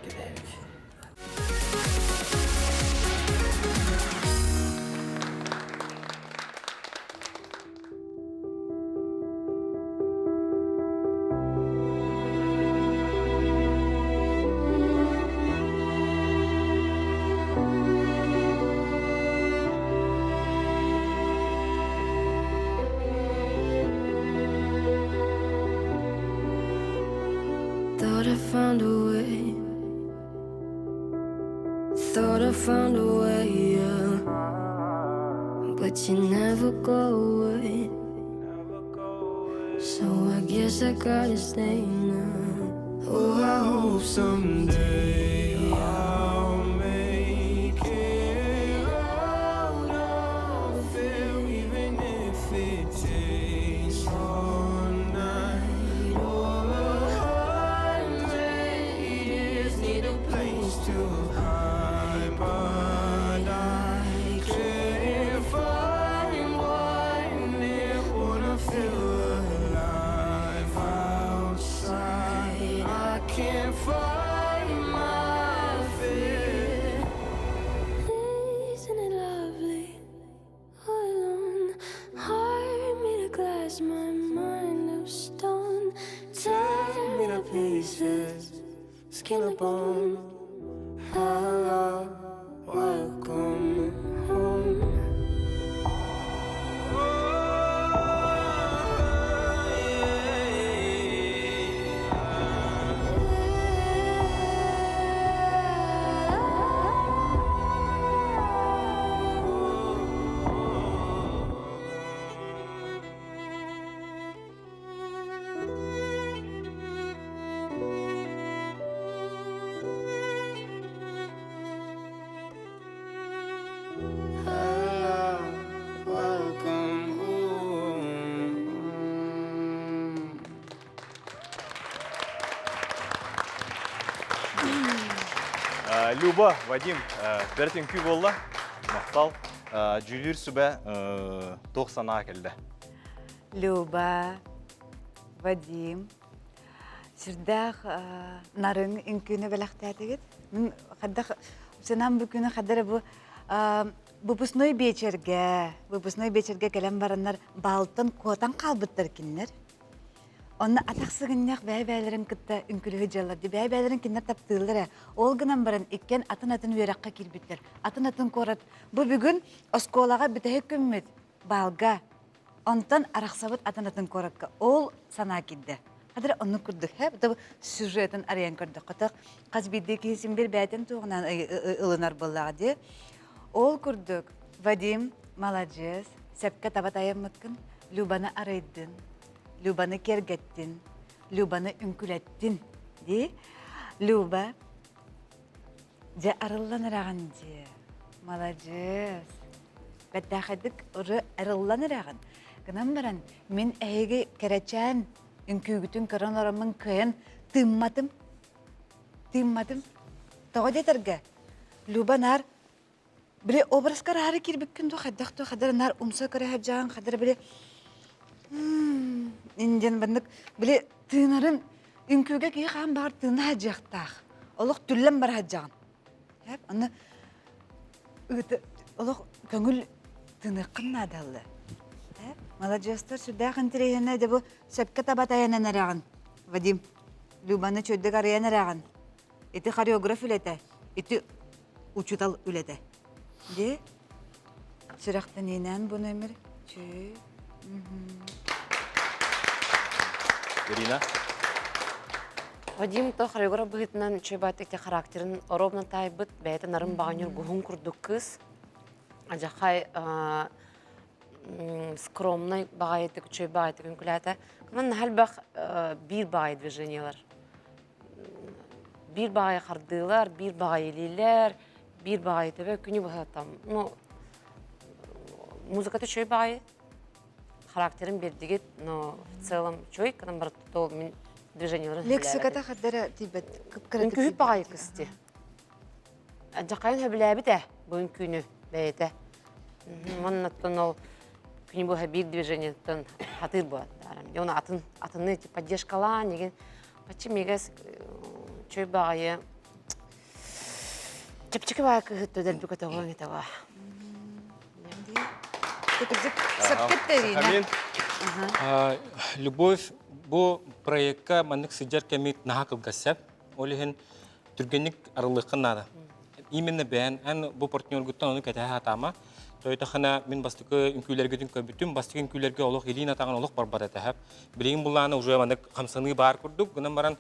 кэтэһэбит. Thought I found a way. Thought I found a way, yeah. But you never go away. So I guess I gotta stay now. Oh, I hope someday I'll make it out of here, even if it takes all night or 100 years. Need a place to hide, but I can't find one. It wanna feel alive outside. I can't find my fear. Isn't it lovely? All alone, heart made of glass, my mind of stone. Tear me to pieces, skin and bone. Hello, welcome home. Hello, welcome home. Люба, Вадим, бэрт үҥкүү буолла. Махтал. Дьүүлүүр сүбэ туох санаа кэллэ? Люба, Вадим, сүрдээх нарын үҥкүүнү бэлэхтээтигит. Мин хайдах санаам бу күнү хадара бу выпускной биэчэргэ, выпускной биэчэргэ кэлэн бараннар баалтан куотан хаалбыттар кинилэр. Онно атах сыгынньах бэйэ-бэйэлэрин кытта үҥкүлүһү дьыаллар дии. Бэйэ-бэйэлэрин кинилэр таптыыллар ээ. Ол гынан баран иккиэн атын-атын үөрэххэ киирбиттэр. Атын-атын куорат. Бу бүгүн оскуолаҕа бүтэһик күммүт баалга. Онтон арахсабыт атын-атын куоракка. Ол санаа киирдэ. Хадыр оннук курдук һэ бу сюжетын арыйан көрдөххө хас биирдии киһи син бир бэйэтин туһунан ылынар буоллаҕа дии. Ол курдук Вадим маладьыас, сөпкө таба тайаммыккын, Любаны арыйдын, Любаны киэргэттин, Любаны үҥкүлэттин дии. Люба, дьэ арыллан эрэҕин дии. Маладьыас. Бэртээхэйдик арыллан эрэҕин. Гынан баран, мин эһиги кэрэчээн үҥкүүгүтүн көрөн ороммун кыайан тыымматым. Тыымматым. Тоҕо диэтэргэ, Люба наар били образка араары киирбиккин дуо хайдах дуо хадара наар умса көрө сылдьаҕын хадара били индиан баннык били тыынарын үҥкүүгэ киһи хаан баҕар тыына сылдьыахтаах олох түллэн бара сылдьаҕын аны олох көҥүл тыыныаххын наадаллы маладьыастар сүрдээх интэриэһинэй дьэ бу сөпкө таба тайанан эрэҕин Вадим Любаны чөйдөк арыйан эрэҕин Ити хореограф үлэтэ, ити учуутал үлэтэ. Ди сүрэхтэниинэн бу номер чү. Ирина. Вадим то хореограф быһыытынан үчүгэй характерын ровно таайбыт, бэйэтэ нарын баҕаньыр гуһун курдук кыыс. Ажахай скромный баҕайытык, үчүгэй баҕайытык үҥкүлээтэ. Манна элбэх биир баҕайы движениелар биир баҕайы хардыылар, биир баҕайы илиилэр, биир баҕайы төбө күнү быһа там, ну, музыката үчүгэй баҕайы, характерын биэрдигит, но в целом үчүгэй, кынан барыта то мин движениеларын Лексиката хардара тиийбэт, кып-кыратык Үҥкүүһүт баҕайы кысти. Дьахайын сөбүлээбит ээ бу үҥкүүнү бэйэтэ. Маннаттан ол күнү быһа биир движениеттан хатыыр буолаттаарам. Оны атын атыны поддержкалаан деген Бачча миигээс чөй баҕайы чэпчэки баҕайы кыһыт дэлби көтөҕүөҥ этэ ба. Любовь бу проекка маннык сылдьар кэмит наһаа кылгас сөп. Ол иһин түргэнник арыллыаххын наада. Именно бэйэн эн бу партнергуттан ону кэтэһэ сатаама. Тойтахана мин бастакы үҥкүүлэргитин көрбүтүм, бастакы үҥкүүлэргэ олох илиин атаҕын олох барбат этэ. Билигин буллаана уже маннык хамсаныы баар курдук, гынан баран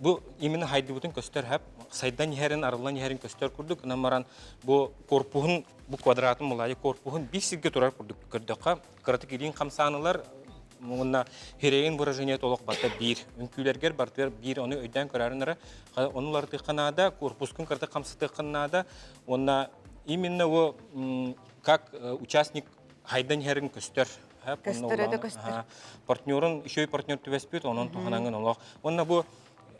бу именно хайдыбытын көстөр хэп, сайдан иһэрин, арыллан иһэрин көстөр курдук, гынан баран бу корпуһун, бу квадратын мулайы корпуһун биир сиргэ турар курдук көрдөххө, кыратык илиин хамсаанылар уонна хирэйин выражение олох барыта биир. Үҥкүүлэргэр барытыгар биир, ону өйдөөн көрөрүн эрэ, ону уларытыахха наада, корпускун кыратык хамсатыахха наада, уонна именно वो как участник хайдан иһэрин көстөр. Көстөр это көстөр. Партнерун, еще и партнер түбэспит, онон туһанаңын олох. Уонна бу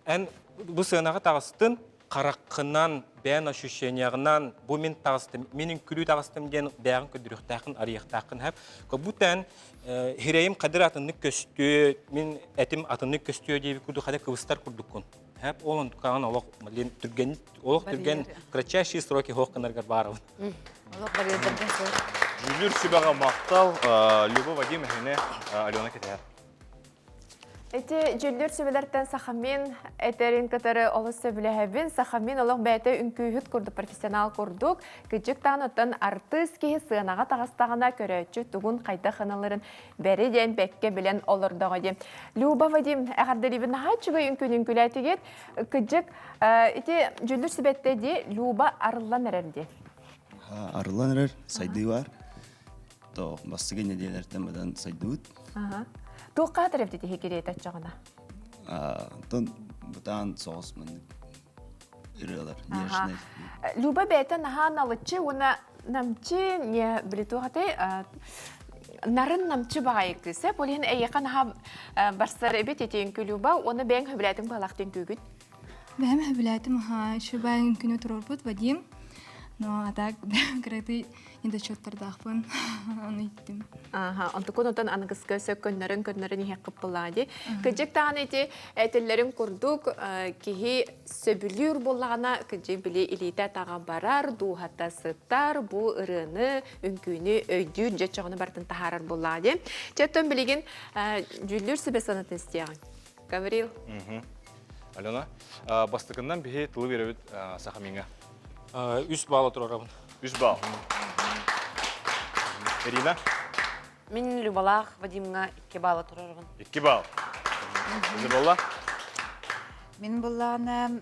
эн бу сыанаҕа таҕыстын, хараххынан, бэйэн ощущенияҕынан бу мин таҕыстым, мин үҥкүлүү таҕыстым диэн бэйэҕин көрдөрүөхтээххин, арыйыахтааххын хэп. Как будто эн хирэйим хадыр атыннык көстүө, мин этим атыннык көстүө диэбит курдук хада кыбыстар курдуккун. Хэп ол онтукаҕын олох блин түргэн олох түргэн кратчайшие сроки хоох гынаргар баарабын. Олох барыардаргын сол. Дьүүллүүр сүбэҕэ махтал Люба Вадим эһини Алена кэтэһэр. Ити дьүүллүүр сүбэлэртэн Сахамин этэрин кытары олус сөбүлэһэбин. Сахамин олох бэйэтэ үҥкүүһүт курдук, профессионал курдук. Кыдьык даҕаны оттон артыыс киһи сыанаҕа таҕыстаҕына көрөөччү тугун хайдах ыналарын бэри диэн бэккэ билэн олордоҕо диэн. Люба Вадим эҕэрдэлиибин наһаа үчүгэй үҥкүүнү үҥкүүлээтигит. Кыдьык ити дьүүллүүр сүбэттэ дии Люба арыллан эрэр дии. Арыллан эрэр, сайдыы бар. То бастыгы нэдиэлэртэн бадан сайдыбыт. Туохха төрөппүт иһи кириэт оччоҕуна? Онтон бытаан соҕус маннык ырыалар нежный. Люба бэйэтэ наһаа налыччы уонна намчы не били туохатай нарын намчы баҕайы кыыс э ол иһин эйиэхэ наһаа барсар эбит ити үҥкүү Люба уонна бэйэҥ сөбүлээтиҥ баалаах үҥкүүгүн. Бэйэм сөбүлээтим аха еще бэйэҥ үҥкүүнү туруорбут Вадим но а так кыракый недочеттардаахпын ону иттим. Аха, онтукун отон аныгыска өсө көннөрөн көннөрөн иһэ кыппылаа ди. Кыдьык даҕаны ити этиллэрин курдук киһи сөбүлүүр буоллаҕына кыдьык били илиитэ таҕа барар, дууһата сытар, бу ырыаны, үҥкүүнү өйдүүр дьэ чоҕуну барытын таһаарар буоллаҕа ди. Чэ оттон билигин дьүүллүүр сүбэ санатын истиэҕиҥ. Гаврил. Алена, бастакыннан биһи тылы биэрэбит Сахамиҥа. Үс балл туруорабын. Үс балл. Ирина? Мин Любалаах Вадимҥа 2 балла туруорабын. 2 балл. Изабелла? Мин буллаҕына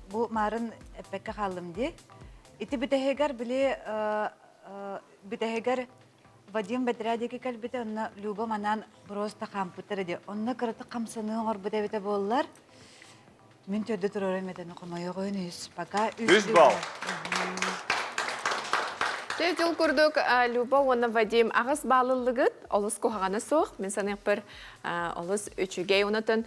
бу марын эппекке хааллым дии. Ити бүтэһигэр били бүтэһигэр Вадим бэтэрээ диэки кэлбитэ, онно Люба манан просто хаампыттар ди. Онно кыратык хамсаныы оҥорбут эбитэ буоллар, мин төрдө турарым этэ, хомойоҕойун үс, пока үс. Үс балл. Дьэ, дьыл курдук Люба уонна Вадим аҕыс баалыллыгыт, олус куһаҕана суох. Мин саныахпар олус үчүгэй. Онотон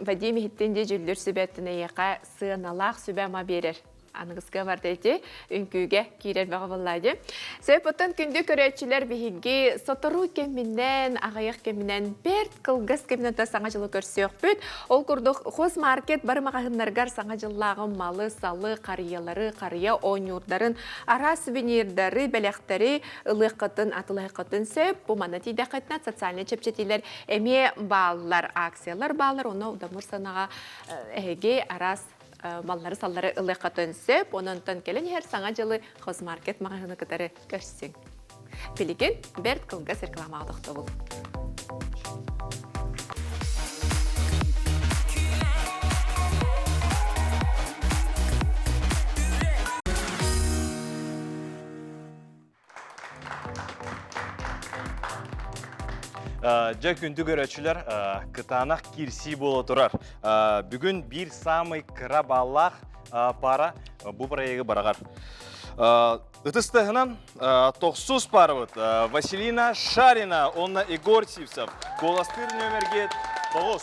Вадим иһиттин дии дьүллүр сүбэттин эйиэхэ сыаналаах сүбэ-ама биэрэр. Аныгыскы барда ити үҥкүүгэ киирэр бөҕө буоллаа дии. Сөп оттон күндү көрөөччүлэр биһиги сотору кэминэн, аҕыйах кэминэн, бэрт кылгас кэминэн саҥа дьылы көрсүөхпүт. Ол курдук Хозмаркет бары маҕаһыыннарыгар саҥа дьыллааҕы малы-салы, харыйалары, харыйа оонньуурдарын, араас сувенирдары, бэлэхтэри ылыаххытын, атылаһыаххытын сөп. Бу манна тиийдэххитинэ социальнай чэпчэтиилэр эмиэ бааллар, акциялар бааллар. Онно удамыр санаҕа эһиги араас маллары-саллары ылыаххытын сөп. Онон кэлэн иһэр Саҥа дьылы Хозмаркет маҕаһыыны кытары көрсүҥ. Билигин бэрт кылгас рекламаҕа тохтобул. Дьэ күндү көрөөччүлэр, кытаанах киирсии буола турар. Бүгүн биир самый кыра баллаах пара бу проегы бараҕар. Ытыс тыһынан тохсус парабыт Василина Шарина, онна Егор Сивцев. Куоластыыр нөмерге 9.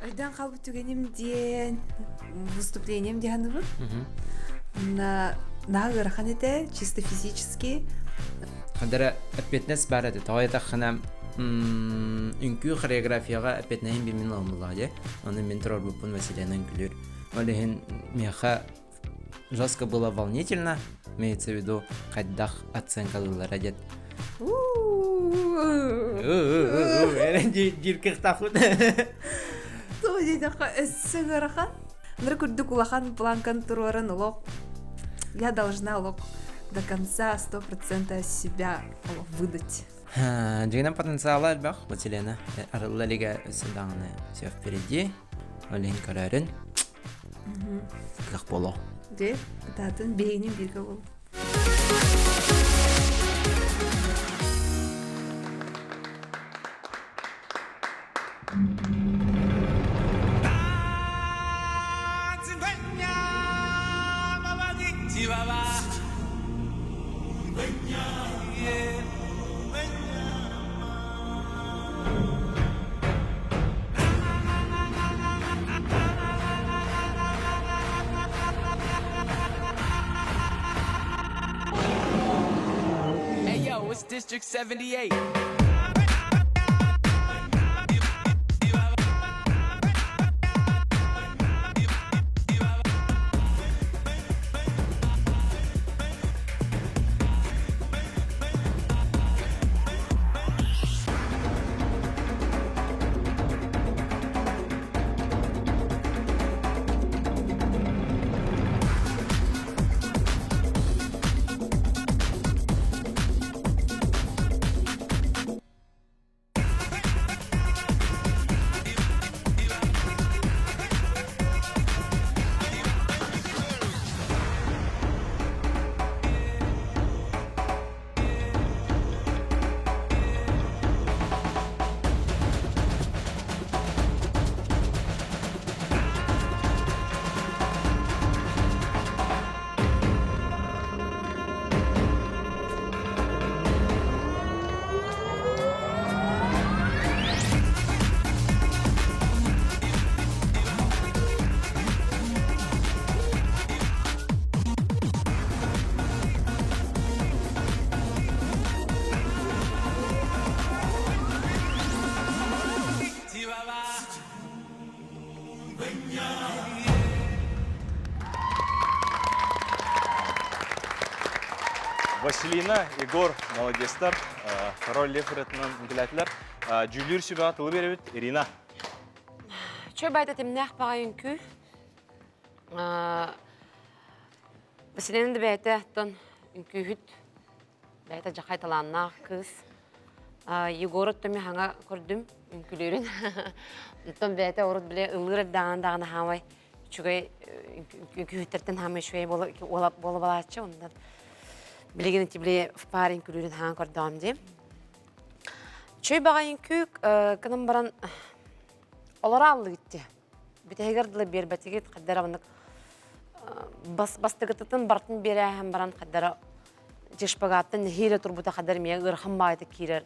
Өйдөөн хаалбыт түгэним диэн выступлением диһаныбын. На наһаа ыарахан этэ, чисто физически. Хандара эппиэтинэс баар этэ. Тоҕо этаххына үҥкүү хореографияҕа эппиэтинэһин би мин ылыммылаҕа дьэ. Ону мин турарбыппын Василена үҥкүлүүр. Ол иһин миэхэ жестко было волнительно, имеется в виду хайдах оценкалыыллара диэт. Диир кыахтаахпыт. Туох диэтэххэ өссө ыарахан. Ныр курдук улахан планкан туруоран олох я должна олох до конца 100% себя олох выдать. Дьиҥинэн потенциала элбэх Василена. Арылла илигэ өссө даҕаны все впереди. Ол иһин көрөөрүн. Кыах буолуо. Дьэ, ытаатын биһигини бииргэ бол. Hey yo, it's District 78. Василина, Егор, молодецтар. Король Лев ырыатынан үҥкүүлээтилэр. Дьүүллүүр сүбэҕэ тылы биэрэбит. Ирина. Чөй байда тимнээх баҕай үҥкүү. Василина да бэйэтэ оттон үҥкүүһүт бэйэтэ дьахай талааннаах кыыс. Егор оттон мин хаҥа көрдүм үҥкүүлүүрүн. Оттон бэйэтэ урут бile ыллыыр эрдэҕинэ даҕаны хаамай үчүгэй үҥкүүһүттэртэн хаамай үчүгэй буола балааччы. Онон билигин ити били в паре үҥкүүлүүрүн хаҥа көрдөҕүм дии. Үчүгэй баҕай үҥкүү гынан баран олоро аллыгытти. Бүтэһигэр дылы биэрбэтигит хаддара маннык бас бастыгытытын бартын биэрээһэн баран хаддара шпагаттан нэһиилэ турбута хаддар эмиэ ыарахан баайта киирэр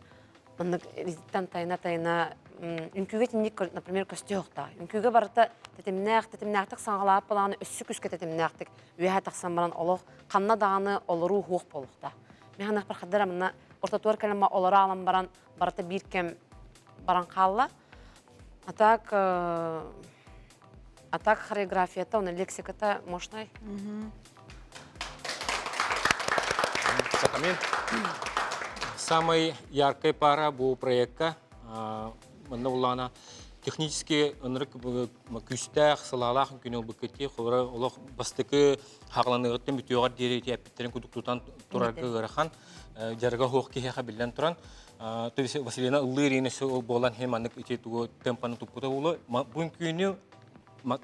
маннык ризиттэн тайна тайна үҥкүүгэ итинник например көстүөхтаах үҥкүүгэ барыта тэтимнээх тэтимнээхтик саҥалаап балааны өссө күскэ тэтимнээхтик үөһэ тахсан баран олох ханна даҕаны олоруу хуох буолуохтаах мин ханахпар хаддара манна ортотугар кэлэн олоро аалан баран барыта биир кэм баран хаалла А так, а так хореографията, она лексиката мощная. Сахамин. Самый яркая пара бу проектка. Манна улаана технически ынырык күүстээх, сылаалаах күнү ылбыккыти, холора олох бастакы хаҕаланыгыттан бүтүөҕэр диэри ити эппиттэрин кудук тутан турарга ыарахан, дьарыга суох киһиэхэ биллэн туран, То есть Василина ыллыыр иинэси буолан иһин маннык ити тугу темпаны туппута буолуо. Бу үҥкүүнү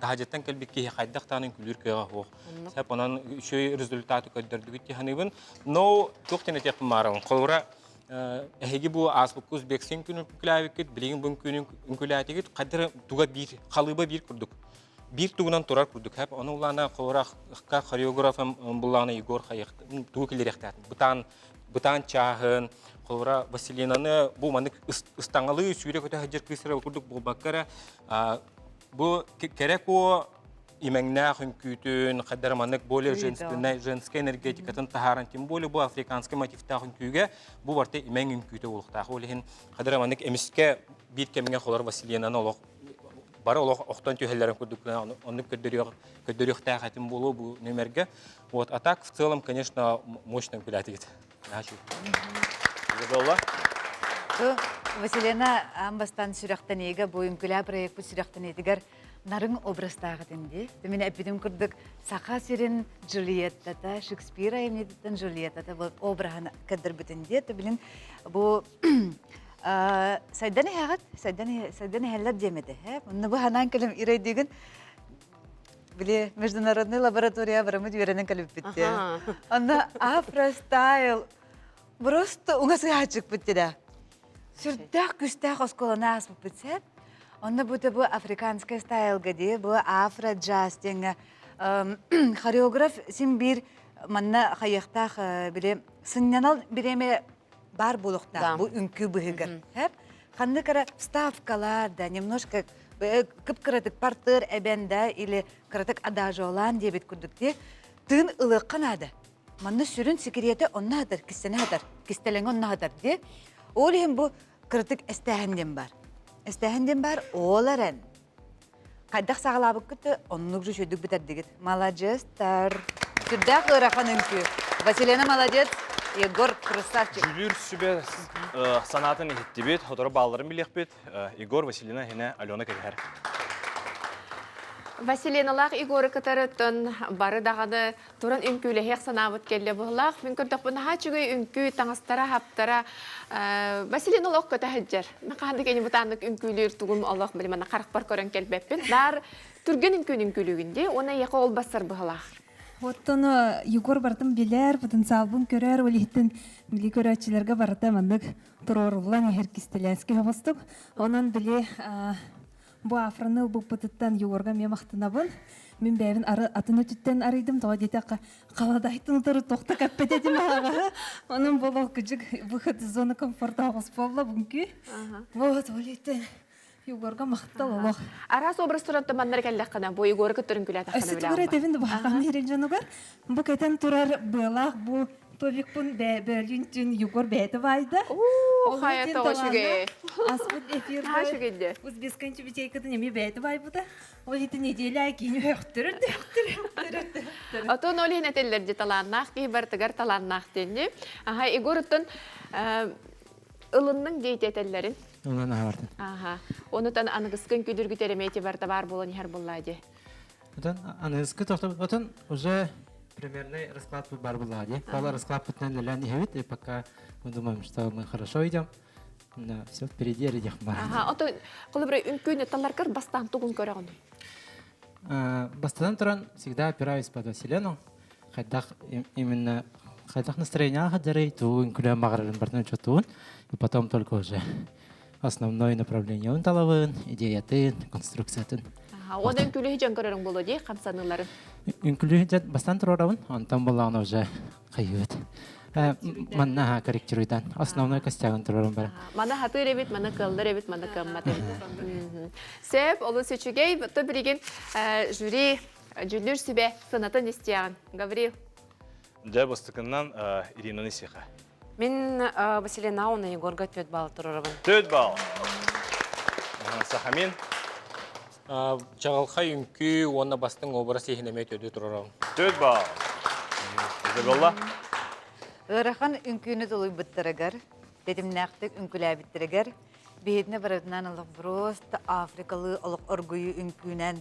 таһаадьаттан кэлбит киһи хайдах даҕаны үҥкүүлүүр кыаҕа суох. Сеп онон үчүгэй результаты көрдөрдүгүт дии саныыбын. Но туох диэн этиэхпин баарабын. Холобура, эһиги бу ааспыкка узбекскин күн үҥкүүлээбиккит, билигин бу үҥкүүнү үҥкүүлээтигит, хайдах туга биир, халыыба биир курдук. Биир тугунан турар курдук. Хэп ону улаана холобура хореографым буллаҕына Егор хайых тугу киллэриэхтээтин. Бытаан бытаан чааһын, холобура Василинаны бу маннык ыстаҥалыы сүүрэ-көтө сылдьар кыыс эрэ курдук буолбакка эрэ, бу кэрэ куо имэҥнээх үҥкүүтүн, хайдара маннык более женственная, женская энергетикатын таһааран, тем более бу африканскай мотивтаах үҥкүүгэ бу барыта имэҥ үҥкүүтэ буолуохтаах. Ол иһин хайдара маннык эмискэ биир кэмҥэ холор Василинаны олох бары олох охтон түһэллэрин курдук оннук көрдөрүөхтээх этим буолуо бу нүмергэ. Вот, а так в целом, конечно, мощно үҥкүүлээтигит. Изабелла? Василена аан бастаан сүрэхтэниигэ бу үҥкүүлээ проекпыт сүрэхтэниитигэр Нарыҥ образтаах этин дии. Мин эппитим курдук Саха сирин Джульеттата, Шекспир айымньытыттан Джульеттата бу обраһын көрдөрбүтүн дии. Билин бу сайдан иһэҕит, сайдан иһэллэр диэм этэ. Онно бу ханаан кэлим ирайдыгын били международный лаборатория барамыт үөрэнэн кэлиппит. Онно афростайл просто уҥа сыһааччыкпыт дии. Сүрдээх күүстээх оскуоланы ааспыппыт сэр. Онно бу бу африканскай стайлга дии, бу афро-джаз диэҥҥэ хореограф син биир манна хайыахтаах били сынньанал бириэмэ баар буолуохтаах бу үҥкүү быһыгар. Ханнык эрэ вставкалар да, немножко кып-кыратык партер эбэн да или кыратык адажиолаан диэбит курдук дии тыын ылыахха наада. Манна сүрүн секретэ онно сытар, кистэнэ сытар, кистэлэҥэ онно сытар дии. Ол иһин бу кыратык эстээһин диэн баар. Эстээһин диэн баар, ол эрэн. Хайдах саҕалаабыккыт да оннук же үчүгүйдүк бүтэрдигит. Маладьыастар. Сүрдээх ыарахан үҥкүү. Василена молодец, Егор красавчик. Дьүүлүүр сүбэ санаатын иһиттибит, сотору баалларын билиэхпит. Егор, Василина, иһинэ Алена кэтэһэр. Василиналаах Егоры кытарыттан бары даҕаны туран үҥкүүлэһиэх санаабыт кэллэ быһылаах. Мин көрдөхпүн наһаа үчүгэй үҥкүү таҥастара, хаптара. Василина олох көтө сылдьар. Мен хаһан да кини бытааннык үҥкүүлүүр тугум олох билим ана харахпар көрөн кэлбэппин. Наар түргэн үҥкүүн үҥкүүлүүгүн дии. Уонна эйиэхэ ол бассар быһылаах. Оттон Егор барытын билэр, потенциалбын көрөр, ол иһиттэн били көрөөччүлэргэ барыта маннык туруоруллан иһэр кистэлээски оҕустук. Онон били Бу афроны ылбыппытыттан Егорга эмиэ махтанабын. Мин бэйэбин атын өттүттэн арыйдым, тоҕо диэтэххэ, халадайтын утары тохто кэппэт этим ааҕаһы. Онон бу балкыдьык выход из зоны комфорта оҕус буолла бүҥкүү. Вот, ол иһиттэн Егорга махтал олох. Араас образ туран маннар кэллэххинэ, бу Егоры кытта үҥкүүлээтэххинэ Өссө тугу эрэ этэбин баһаҕам иһирин дьонугар. Бу кэтэн турар быалаах бу Товикпун бөөлүүн түн Егор бэйэтэ баайда. Хайа тоҕо үчүгэй. Аспыт эфиргэ Узбекскай тюбетейкатын эмиэ бэйэтэ байбыта. Ол ити неделя киини өөхтөрөр да өөхтөрөр. Отон ол иһин этэллэр дьэ талааннаах киһи барытыгар талааннаах диэнни. Аха Егор оттон ылынныҥ диэти этэллэрин. Ылынан аһабартын. Аха. Онутан аныгыскын күдүргүт эремейти барта бар буолан иһэр буллаа дии. Отон аныгыскы тохтобут отон уже примерный расклад бар была дии. Ол расклад бытынан иһэбит и пока мы думаем, что мы хорошо идем. Да, все впереди редих бар. Ага, ото колыбра үҥкүүнү талларгар бастаан тугун көрөҕүн? Бастатан туран всегда опираюсь под Василену. Хайдах именно хайдах настроение хаджарый, тугун күлэн баҕарарын бартын учуттуун. И потом только уже основное направление талабын, идеятын, конструкциятын. Оны үҥкүүлүһү дьон көрөрүҥ буолуо дии, хамсаныыларын. Үҥкүүлүһү дьон бастан турарабын, онтон боллаҕына уже хайыыбыт. Манна корректируйдан основной костягын турарым бара. Маны хатыр эбит, маны кыллар эбит, маны кыммат эбит. Сөп, олус үчүгэй. То билигин жюри дьүүллүүр сүбэ сынатын истиэҕин. Гаврил. Дьэ, бастакыннан Иринаны исиэхэ. Мин Василина уонна Егорга 4 балл турарабын. 4 балл. Сахамин. Чаҕылхай үҥкүү уонна бастыҥ образ иһин эмиэ төрдү турарабын. 4 балл. Изабелла. Ыарахан үҥкүүнү тулуйбуттарыгар, тэтимнээхтик үҥкүлээбиттэригэр биһитинэ барытынан олох просто африкалыы олох оргуйуу үҥкүүнэн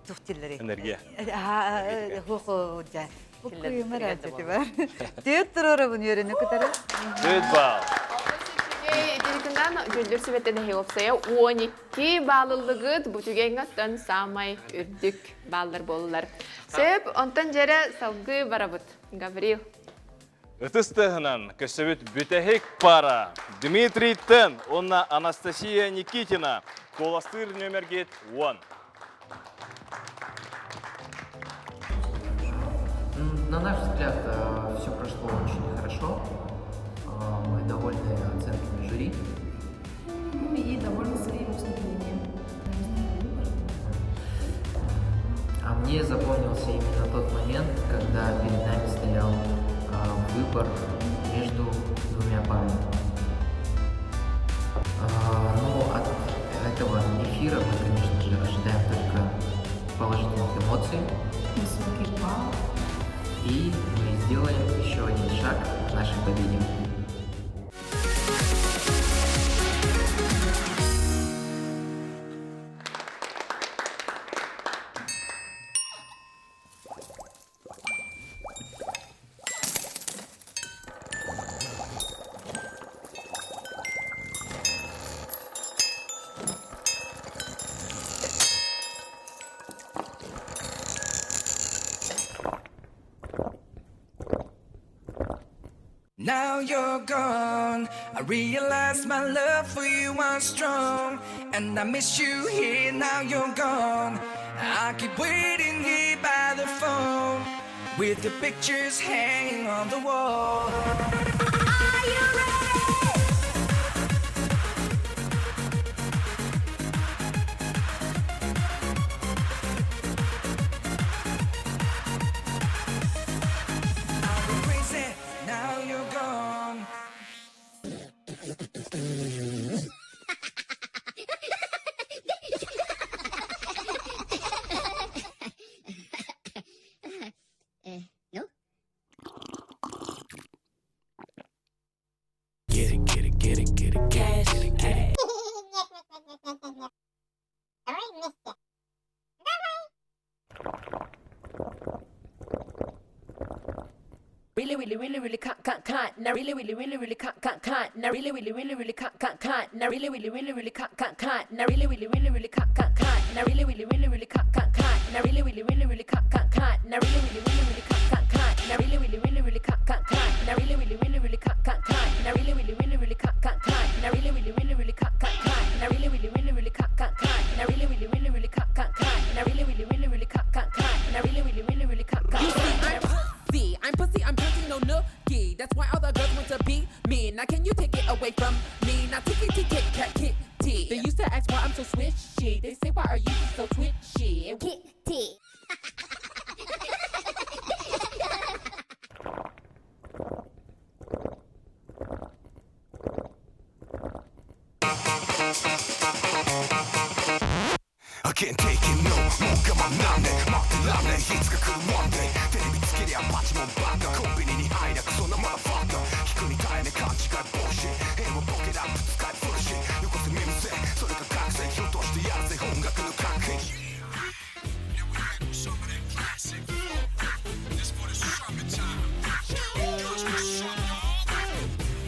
тух тиллери. Энергия. Хух дьэ. Түөт туруорабын үөрэнэ кытары. 4 балл. Итинтинэн дьүүллүүр сүбэттэн эһи уопсайа 12 баалыллыгыт бу түгэҥҥэ оттон саамай үрдүк бааллар буоллулар. Сөп, онтон дьэрэ салгыы барабыт. Гаврил. Ытыс тыаһынан көссөбүт бүтэһик пара Дмитрий Тен уонна Анастасия Никитина куоластыыр нүөмэргит 10. На наш взгляд, все прошло очень хорошо. Мы довольны оценками жюри. Ну и довольны своим выступлением. А мне запомнился именно тот момент, когда перед нами стоял выбор между двумя парами. Ну, от этого эфира мы, конечно же, ожидаем только положительных эмоций. Высокий балл. И мы сделаем еще один шаг к нашей победе. Now you're gone. I realize my love for you was strong. And I miss you here, now you're gone. I keep waiting here by the phone with the pictures hanging on the wall. Are you ready? I'll be crazy, now you're gone. Get it, get it, get it, get it, get it, get it, get it. Really, really, really, really can't, can't, can't. Now really, really, really, really can't, can't, can't. Now really, really, really, really can't, can't, can't. Now really, really, really, really can't, can't, can't. Now really, really, really, really can't, can't, can't. Now really, really, really, really can't, can't, can't. Now really, really, really, really can't, can't, can't. Now really, really, really, really can't, can't, can't. Now really, really, really, really can't, can't, can't. Now really, really, really, really can't, can't, can't. Now really, really, really, really can't, can't, can't. Now really, really, really, really can't, can't, can't. Now really, really, really, really can't, can't, can't. Now really, really, really, really can't, can't, can't. Now really, really, really, really can't, can't, can't. Now really, really, really, really can't, can't, You see, can't. I'm pussy. I'm pussy. I'm punching no nookie. That's why all the girls want to be me. Now can you take it away from me? Now ticky tick tick cat kitty. They used to ask why I'm so swishy. They say why are you so twitchy? And Kitty. I can't take it no もう我慢なんね待ってらんねいつか来る one day テレビつけりゃパチモンばっかコンビニに入りゃクソなマダファッカー聞くに耐えね勘違い防止平和ボケラップ使い古しよこせ耳栓それが覚醒ひょとしてやるぜ音楽の核兵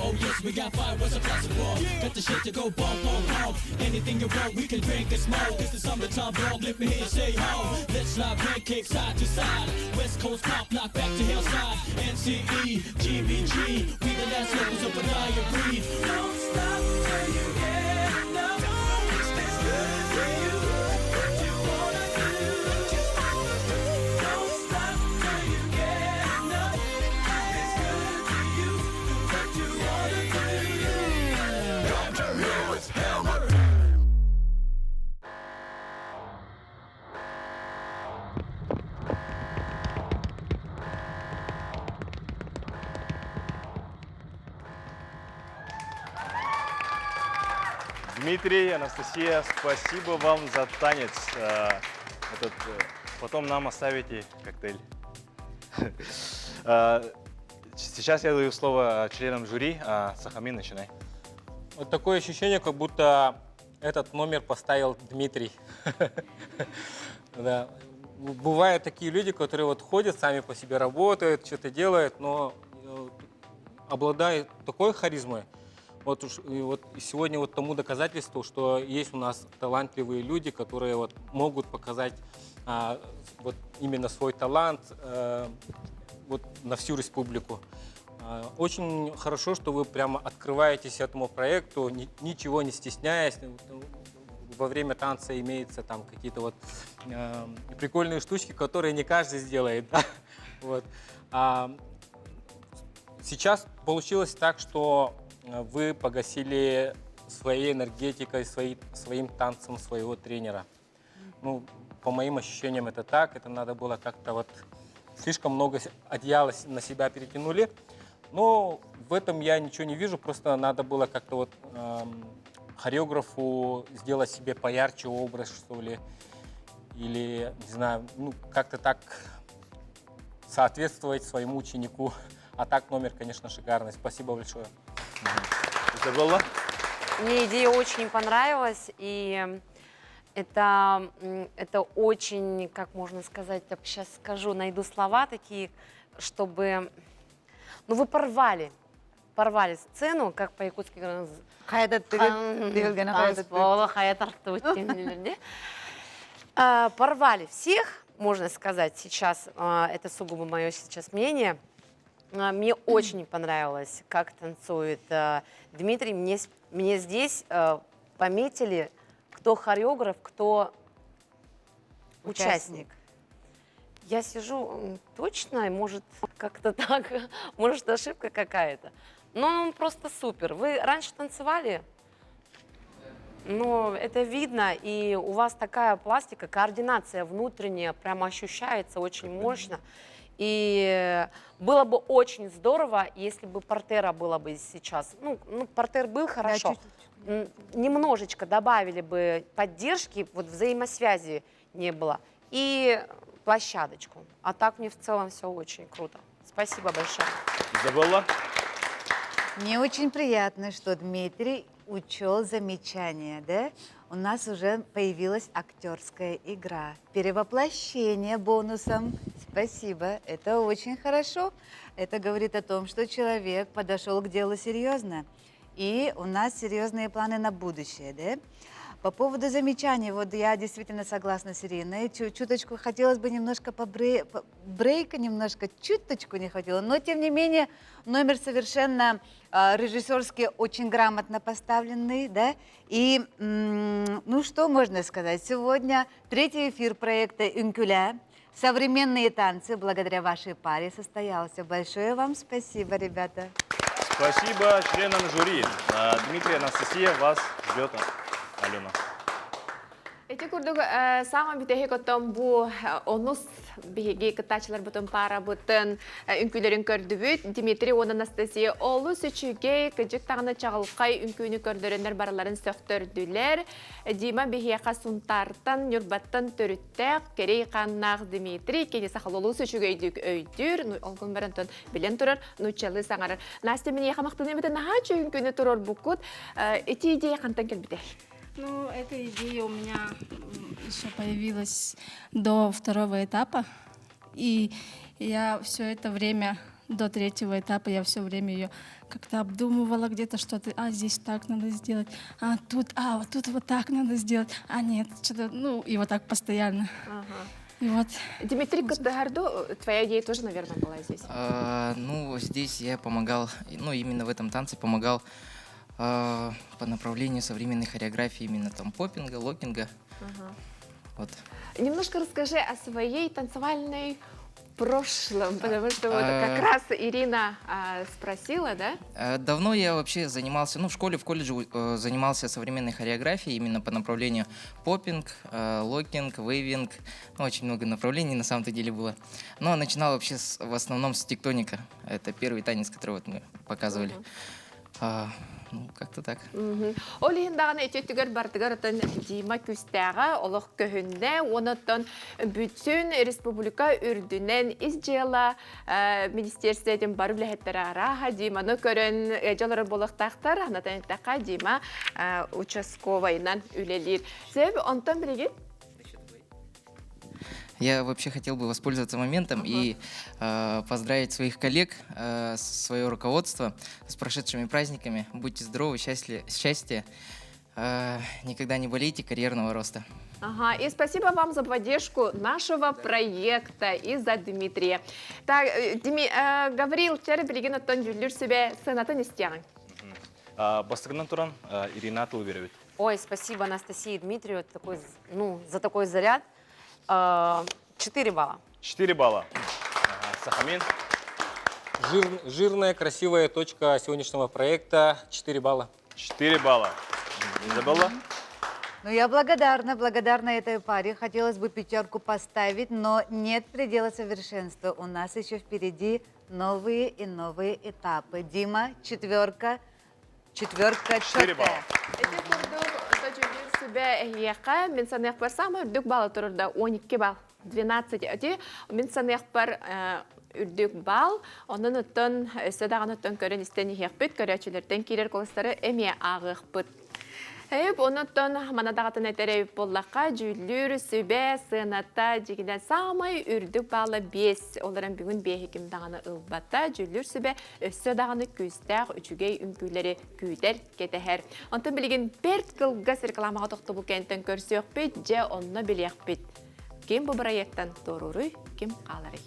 Oh yes, we got fire, what's a possible? Got the shit to go bump, bump, bump. Anything you want, we can drink and smoke. It's the summertime, dog. Let me hear you say ho. Let's slide pancakes side to side. West Coast pop, lock back to hillside. NCE, GBG, we the last locals of a dying breed. Don't stop till you get enough. Don't it's good to you. What you wanna do. Don't stop till you get enough. It's good to you. Do what you wanna do. Come to here with hammer Дмитрий, Анастасия, спасибо вам за танец. Э, Этот, э, потом нам оставите коктейль. Э, Сейчас я даю слово членам жюри. А, Сахамин, начинай. Вот такое ощущение, как будто этот номер поставил Дмитрий. Да. Бывают такие люди, которые вот ходят, сами по себе работают, что-то делают, но э, обладают такой харизмой. Вот уж и вот сегодня вот тому доказательство, что есть у нас талантливые люди, которые вот могут показать а, вот именно свой талант э, вот на всю республику. А, Очень хорошо, что вы прямо открываетесь этому проекту, ни- ничего не стесняясь. Ну, Во время танца имеются там какие-то вот э, прикольные штучки, которые не каждый сделает. да. Вот. А, Сейчас получилось так, что э, вы погасили своей энергетикой, свои- своим танцем своего тренера. Ну, по моим ощущениям, это так. Это надо было как-то вот слишком много одеяла на себя перетянули. Но в этом я ничего не вижу, просто надо было как-то вот эм, хореографу сделать себе поярче образ, что ли, или, не знаю, ну, как-то так соответствовать своему ученику. А так номер, конечно, шикарный. Спасибо большое. Изабелла? Мне идея очень понравилась, и это, это очень, как можно сказать, так сейчас скажу, найду слова такие, чтобы... Ну, вы порвали, порвали сцену, как по-якутски говорят. Порвали всех, можно сказать сейчас, а, это сугубо мое сейчас мнение. Мне очень понравилось, как танцует Дмитрий. Мне здесь пометили, кто хореограф, кто участник. Я сижу, точно, может, как-то так, может, ошибка какая-то. Но он просто супер. Вы раньше танцевали? Ну, это видно, и у вас такая пластика, координация внутренняя прямо ощущается очень мощно. И было бы очень здорово, если бы партера было бы сейчас. Ну, партер был хорошо. Немножечко добавили бы поддержки, вот взаимосвязи не было. И площадочку. А так мне в целом все очень круто. Спасибо большое. Изабелла? Мне очень приятно, что Дмитрий учел замечания, да? У нас уже появилась актерская игра. Перевоплощение бонусом. Спасибо, это очень хорошо. Это говорит о том, что человек подошел к делу серьезно. И у нас серьезные планы на будущее, да? По поводу замечаний, вот я действительно согласна с Ириной. Чуточку хотелось бы немножко по брейка, немножко чуточку не хватило. Но, тем не менее, номер совершенно режиссерски очень грамотно поставленный, да? И, ну, что можно сказать? Сегодня третий эфир проекта «Үҥкүүлээ». Современные танцы благодаря вашей паре состоялся. Большое вам спасибо, ребята. Спасибо членам жюри. Дмитрий, Анастасия, вас ждет Алена. Ити курдук саамай бүтэһик оттон бу онус биһиги кыттааччыларбытын паарабытын үҥкүүлэрин көрдүбүт. Дмитрий уонна Анастасия олус үчүгэй, кыдьык даҕаны чаҕылхай үҥкүүнү көрдөрөннөр барыларын сөхтөрдүлэр. Дима биһиэхэ Сунтаартан, Ньурбаттан төрүттээх, кэрэй хааннаах Дмитрий кини сахалыы олус үчүгэйдик өйдүүр, ол гынан баран билэн турар, нууччалыы саҥарар. Настя миниэхэ махтаныам этэ наһаа үчүгэй үҥкүүнү туруорбуккут. Ити идея хантан кэлбитэ? Ну, эта идея у меня еще появилась до второго этапа. И я все это время, до третьего этапа, я все время ее как-то обдумывала где-то что-то. А, здесь так надо сделать, а тут, а, вот тут вот так надо сделать, а нет, что-то, ну, и вот так постоянно. И вот. Дмитрий кыттыһар, твоя идея тоже, наверное, была здесь. А, ну, здесь я помогал, ну, именно в этом танце помогал по направлению современной хореографии, именно там поппинга, локинга. Вот. Немножко расскажи о своей танцевальной прошлом, потому что вот как раз Ирина спросила, да? Давно я вообще занимался, ну, в школе, в колледже занимался современной хореографией именно по направлению поппинг, локинг, вейвинг, ну, очень много направлений на самом-то деле было. Но начинал вообще в основном с тектоника. Это первый танец, который вот мы показывали. Ну, как-то так. Ол иһин даҕаны ити барытыгар оттон Дима күүстээҕэ олох көһүннэ, онон бүтүн республика үрдүнэн ис дьыала министерствотын бары үлэһиттэрэ арааһа Диманы көрөн дьолоро буолуохтаахтар, санатан эттэххэ Дима участковайынан үлэлиир. Сөп, онтон билигин Я вообще хотел бы воспользоваться моментом и поздравить своих коллег, свое руководство с прошедшими праздниками. Будьте здоровы, счастья, счастья. Никогда не болейте, карьерного роста. Ага, и спасибо вам за поддержку нашего проекта и за Дмитрия. Так, Гаврил, чэ билигин оттон дьүүллүүр сүбэ сыанатын истиэҕиҥ. Бастакынан туран Ирина тыл биэрэбит. Ой, спасибо Анастасии и Дмитрию такой, ну, за такой заряд. 4 балла. 4 балла. Ага, Сахамин. Жирная, красивая точка сегодняшнего проекта. 4 балла. 4 балла. Изабелла? Ну, я благодарна, благодарна этой паре. Хотелось бы пятерку поставить, но нет предела совершенства. У нас еще впереди новые и новые этапы. Дима, четверка, четверка, 4 балла. Ити курдук дьүүллүүр сүбэ эһиэхэ мин саныахпар саамай үрдүк балл турда 12 балл. 12 эти мин саныахпар үрдүк балл. Онон оттон өссө даҕаны оттон көрөн истэн иһиэхпит, көрөөччүлэртэн киирэр куоластары эмиэ ааҕыахпыт. Эп, онуттан манна даҕатан этэр буоллахха дьүүллүүр сүбэ сыаната дьиҥинэн саамай үрдүк балла 5 олорон бүгүн 5 ким даҕаны ылбата дьүүллүүр сүбэ өссө даҕаны күүстээх үчүгэй үҥкүүлэри күүтэр кэтэһэр. Онтон билигин бэрт кылгас рекламаҕа тохтобул кэнниттэн көрсүөхпүт, дьэ онно билиэхпит. Ким бу проекттан туорууруй, ким хааларый.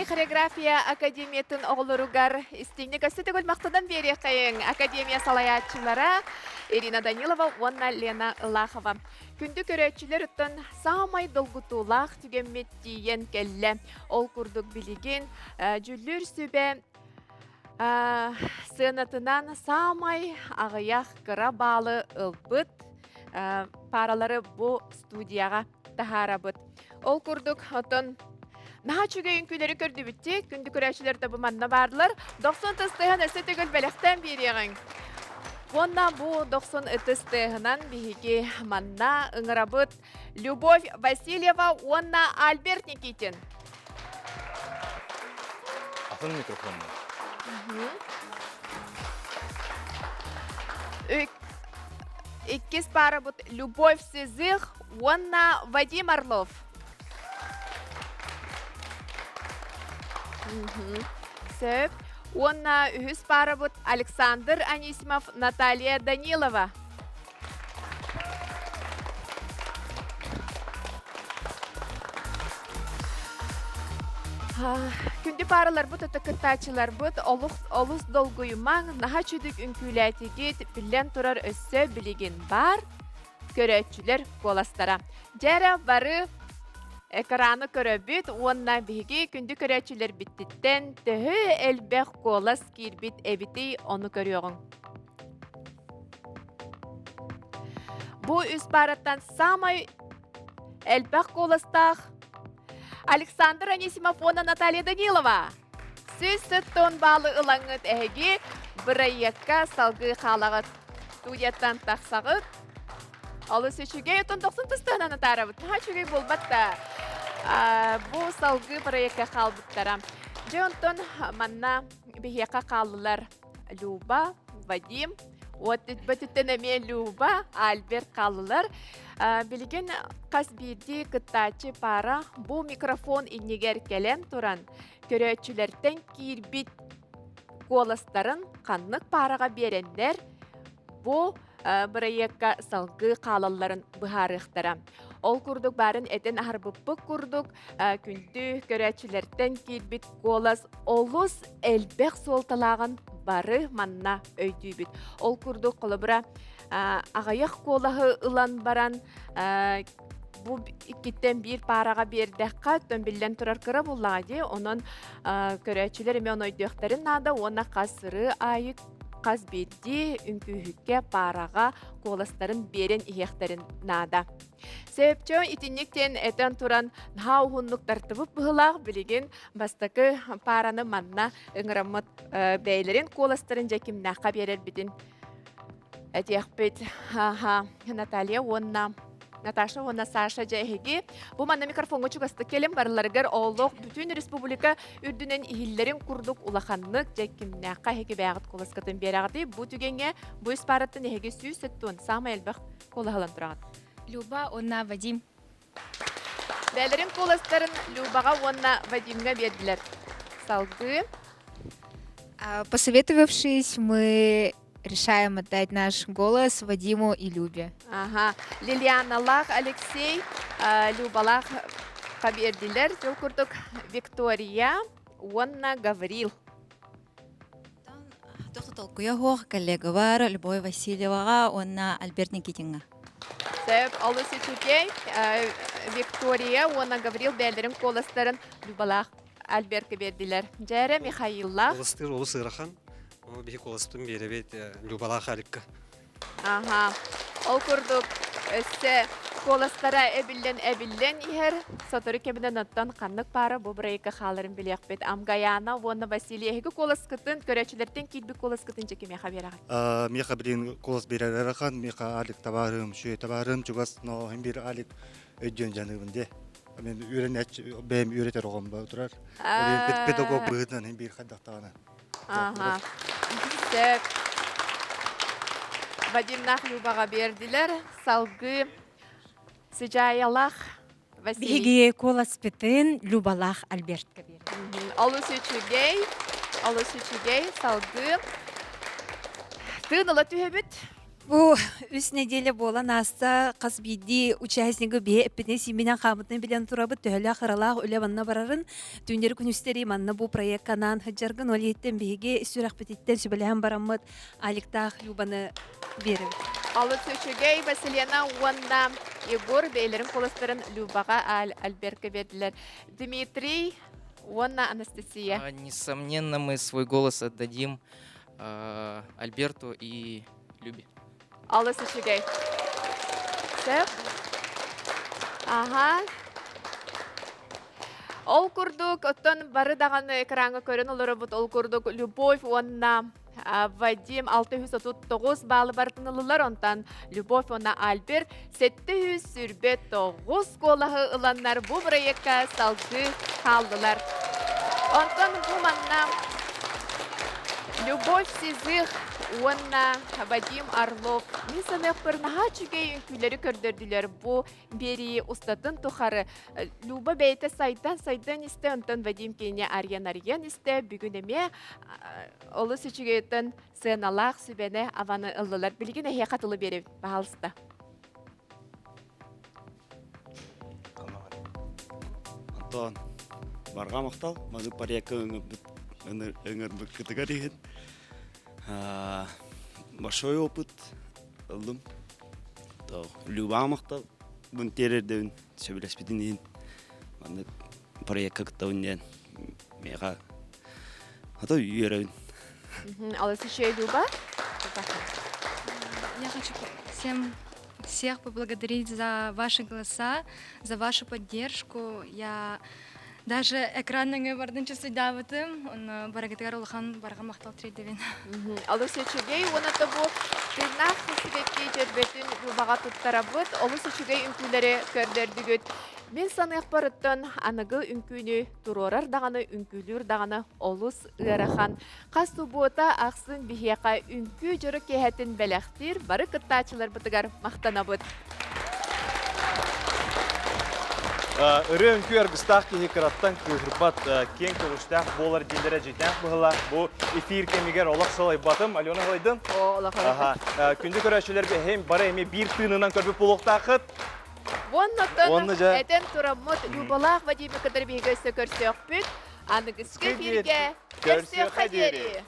хореография академиятын оҕолоругар истиҥник өссө төгүл махтанан биэриэххэйиҥ академия салайааччылара Ирина Данилова уонна Лена Ылахова. Күндү көрөөччүлэр оттон саамай долгутуулаах түгэммит тиийэн кэллэ. Ол курдук билигин дьүүллүүр сүбэ сыанатынан саамай аҕыйах кыра баалы ылбыт паралары бу студияҕа таһаарабыт. Ол курдук, оттон наһаа үчүгэй үҥкүүлэри көрдүбүт күндү көрөөччүлэр да бу манна баарлар. Дохсун ытыс тыаһын өссө төгүл бэлэхтээн биэриэҕиҥ. Уонна бу дохсун ытыс тыаһынан биһиги манна ыҥырабыт Любовь Васильева уонна Альберт Никитин. Атын микрофонна. Иккис парабыт Любовь Сизых уонна Вадим Орлов. Сөп. Уонна үһүс парабыт Александр Анисимов, Наталья Данилова. Күндү паараларбыт, өтө кыттааччыларбыт олус долгуйумаҥ, наһаа чүдүк үҥкүүлээтигит, биллэн турар өссө билигин баар көрөөччүлэр куоластара. Дьэ бары экраны көрөбүт уонна биһиги күндү көрөөччүлэрбититтэн төһө элбэх куолас киирбит эбитий ону көрүөҕүҥ. Бу үс паараттан саамай элбэх куоластаах Александр Анисимов уонна Наталья Данилова. 100 баалы ылаҥҥыт эһиги бырайыакка салгыы хаалаҕыт. Студияттан тахсаҕыт. Олус үчүгэй, отон тохсун тыстыһынан атаарабыт. Наһаа үчүгэй буолбат да. Бу салгыы бырайыакка хаалбыттара. Дьэ, онтон манна биһиэхэ хааллылар Люба, Вадим, вот бөтүттэн эмиэ Люба, Альберт хааллылар. Билигин хас биирдии кыттааччы пара бу микрофон иннигэр кэлэн туран көрөөччүлэртэн киирбит куоластарын ханнык параҕа биэрэннэр бу бырайыакка салгыы хаалалларын быһаарыахтара. Ол курдук баарын этэн аһарбыппыт курдук күндү көрөөччүлэртэн киирбит куолас олус элбэх суолталааҕын бары манна өйдүүбүт. Ол курдук холобура аҕыйах куолаһы ылан баран бу иккиттэн биир паараҕа биэрдэххэ оттон биллэн турар кыра буллаҕа дии онон көрөөччүлэр эмиэ ону өйдүөхтэрин наада уонна хас сырыы аайы хас биирдии үҥкүүһүккэ паараҕа куоластарын биэрэн иһиэхтэрин наада. Сөпчө итинник диэн этэн туран наһаа уһуннук тартыбыт быһылаах билигин бастакы паараны манна ыҥыраммыт бэйэлэрин куоластарын дьэ кимнээххэ биэрэрбитин этиэхпит. Аха, Наталья уонна Наташа уонна Саша дьэ эһиги бу манна микрофоҥҥа чугастык кэлин барыларыгар олох бүтүн республика үрдүнэн иһиллэрин курдук улаханнык дьэ кимнээххэ эһиги бэйэҕит куоласкытын биэрэҕитий бу түгэҥҥэ бу үс паараттан эһиги 170 саамай элбэх куолаһылан тураҕыт. Люба уонна Вадим. Бэйэлэрин куоластарын Любаҕа уонна Вадимҥа биэрдилэр. Салгыы. Посоветовавшись, мы решаем отдать наш голос Вадиму и Любе. Ага. Лилианалаах Алексей, Любалаах биэрдилэр. Ол курдук Виктория уонна Гаврил. Туох толкуйа суох коллегабар Любовь Васильеваҕа уонна Альберт Никитиҥҥа. Сөп, олус үчүгэй. Виктория уонна Гаврил бэйэлэрин куоластарын Любалаах Альбертка биэрдилэр. Дьээрэ Михаиллаах. Куоластыыр олус ыарахан. Биһи куоласпын биэрэбит Любалаах Аликка. Аха. Ол курдук өссө куоластара эбиллэн-эбиллэн иһэр. Сотору кэминэн оттон ханнык паара бу бырайыкка хааларын билиэхпит. Амгаяна уонна Василий эһиги куоласкытын, көрөөччүлэртэн киирбит куоласкытын дьэ кимиэхэ биэрэҕит? Миэхэ билин куолас биэрэр ыарахан, миэхэ Алик табаарым, шүө табаарым, чугас, но хин биир Алик өйдүөн дьаныыбын дии. Мен үөрэнээччи бэйэм үөрэтэр оҕом турар. Ол педагог быһыытынан хин биир хайдахтаҕына. Ага. Сөп. Вадимнаах Любаҕа биэрдилэр. Салгыы Сыдьаайалаах Василий. Биһиги куоласпытын Любалаах Альбертка биэрдилэр. Олус үчүгэй, олус үчүгэй. Салгыы тыын ыла түһэбит. Бу үс неделя буолан ааста хас биирдии участнигы биһи эппитин сииминэн хаамытын билэн турабыт төһөлөөх ыралаах үлэ манна барарын түүннэри күнүстэри манна бу проекка анаан сылдьаргын ол иһиттэн биһиги сүрэхпититтэн сүбэлэһэн бараммыт Аликтаах Любаны биэрэбит. Алыс үчүгэй Василена уонна Егор бэйэлэрин куоластарын Любаҕа Альберка биэрдилэр. Дмитрий уонна Анастасия. Несомненно, мы свой голос отдадим Альберту и Любе. Алыс үчүгэй. Сөп. Ага. Ол курдук, оттон бары даҕаны экраҥҥа көрөн олоробут, ол курдук Любовь уонна Вадим 639 баалы барытын ылылар, онтон Любовь уонна Альберт 729 куолаһы ыланнар бу проекка салгыы хааллылар. Онтон бу манна Любовь Сизых уонна Вадим Орлов мин саныахпар наһаа үчүгэй үҥкүүлэри көрдөрдүлэр. Бу биэрии устатын тухары Люба бэйэтэ сайдан сайдан истэ, онтон Вадим кинини арыйан-арыйан истэ. Бүгүн эмиэ олус үчүгэйтэн сыаналаах сүбэни абаны ыллылар. Билигин эһиэхэ тылы биэрэбит, пожалуйста. Антон, барҕа махтал. Маны порядка ыҥырбыккытыгар иһин. Большой опыт ыллым. Люба махтал. Бун терердебин сөбүлэспитин иһин. Маннык проекка кыттабын диэн миэхэ ато үөрэбин. Алыс еще Люба. Я хочу всем всех поблагодарить за ваши голоса, за вашу поддержку. Я даже экранныҥы бардын чувствуйдаабытым, онно барыгытыгар улахан барҕа махтал тиэрдэбин. Олус үчүгэй уонна да бу тыыннаах сибэкки дьөрбөтүн Любаҕа туттарабыт. Олус үчүгэй үҥкүүлэри көрдөрдүгүт. Мин саныахпарыттан аныгы үҥкүүнү туруорар даҕаны, үҥкүүлүүр даҕаны олус ыарахан. Хас субуота ахсын биһиэхэ үҥкүү дьоро киэһэтин бэлэхтиир бары кыттааччыларбытыгар махтанабыт. Ырыа үҥкүү аргыстаах киһи кыраттан кыыһырбат, киэҥ көҕүстээх буолар дииллэрэ дьиҥнээх быһыылаах. Бу эфир кэмигэр олох сылайбатым. Алена сылайдын? О, олох Күндү көрөөччүлэргэ эһэм бары эмиэ биир тыынынан көрбүт буолуохтааххыт. Уонна этэн тураммыт Любалаах Вадимы кытары биһиги өссө көрсүөхпүт. Аныгыскы эфиргэ көрсүөххэ диэри!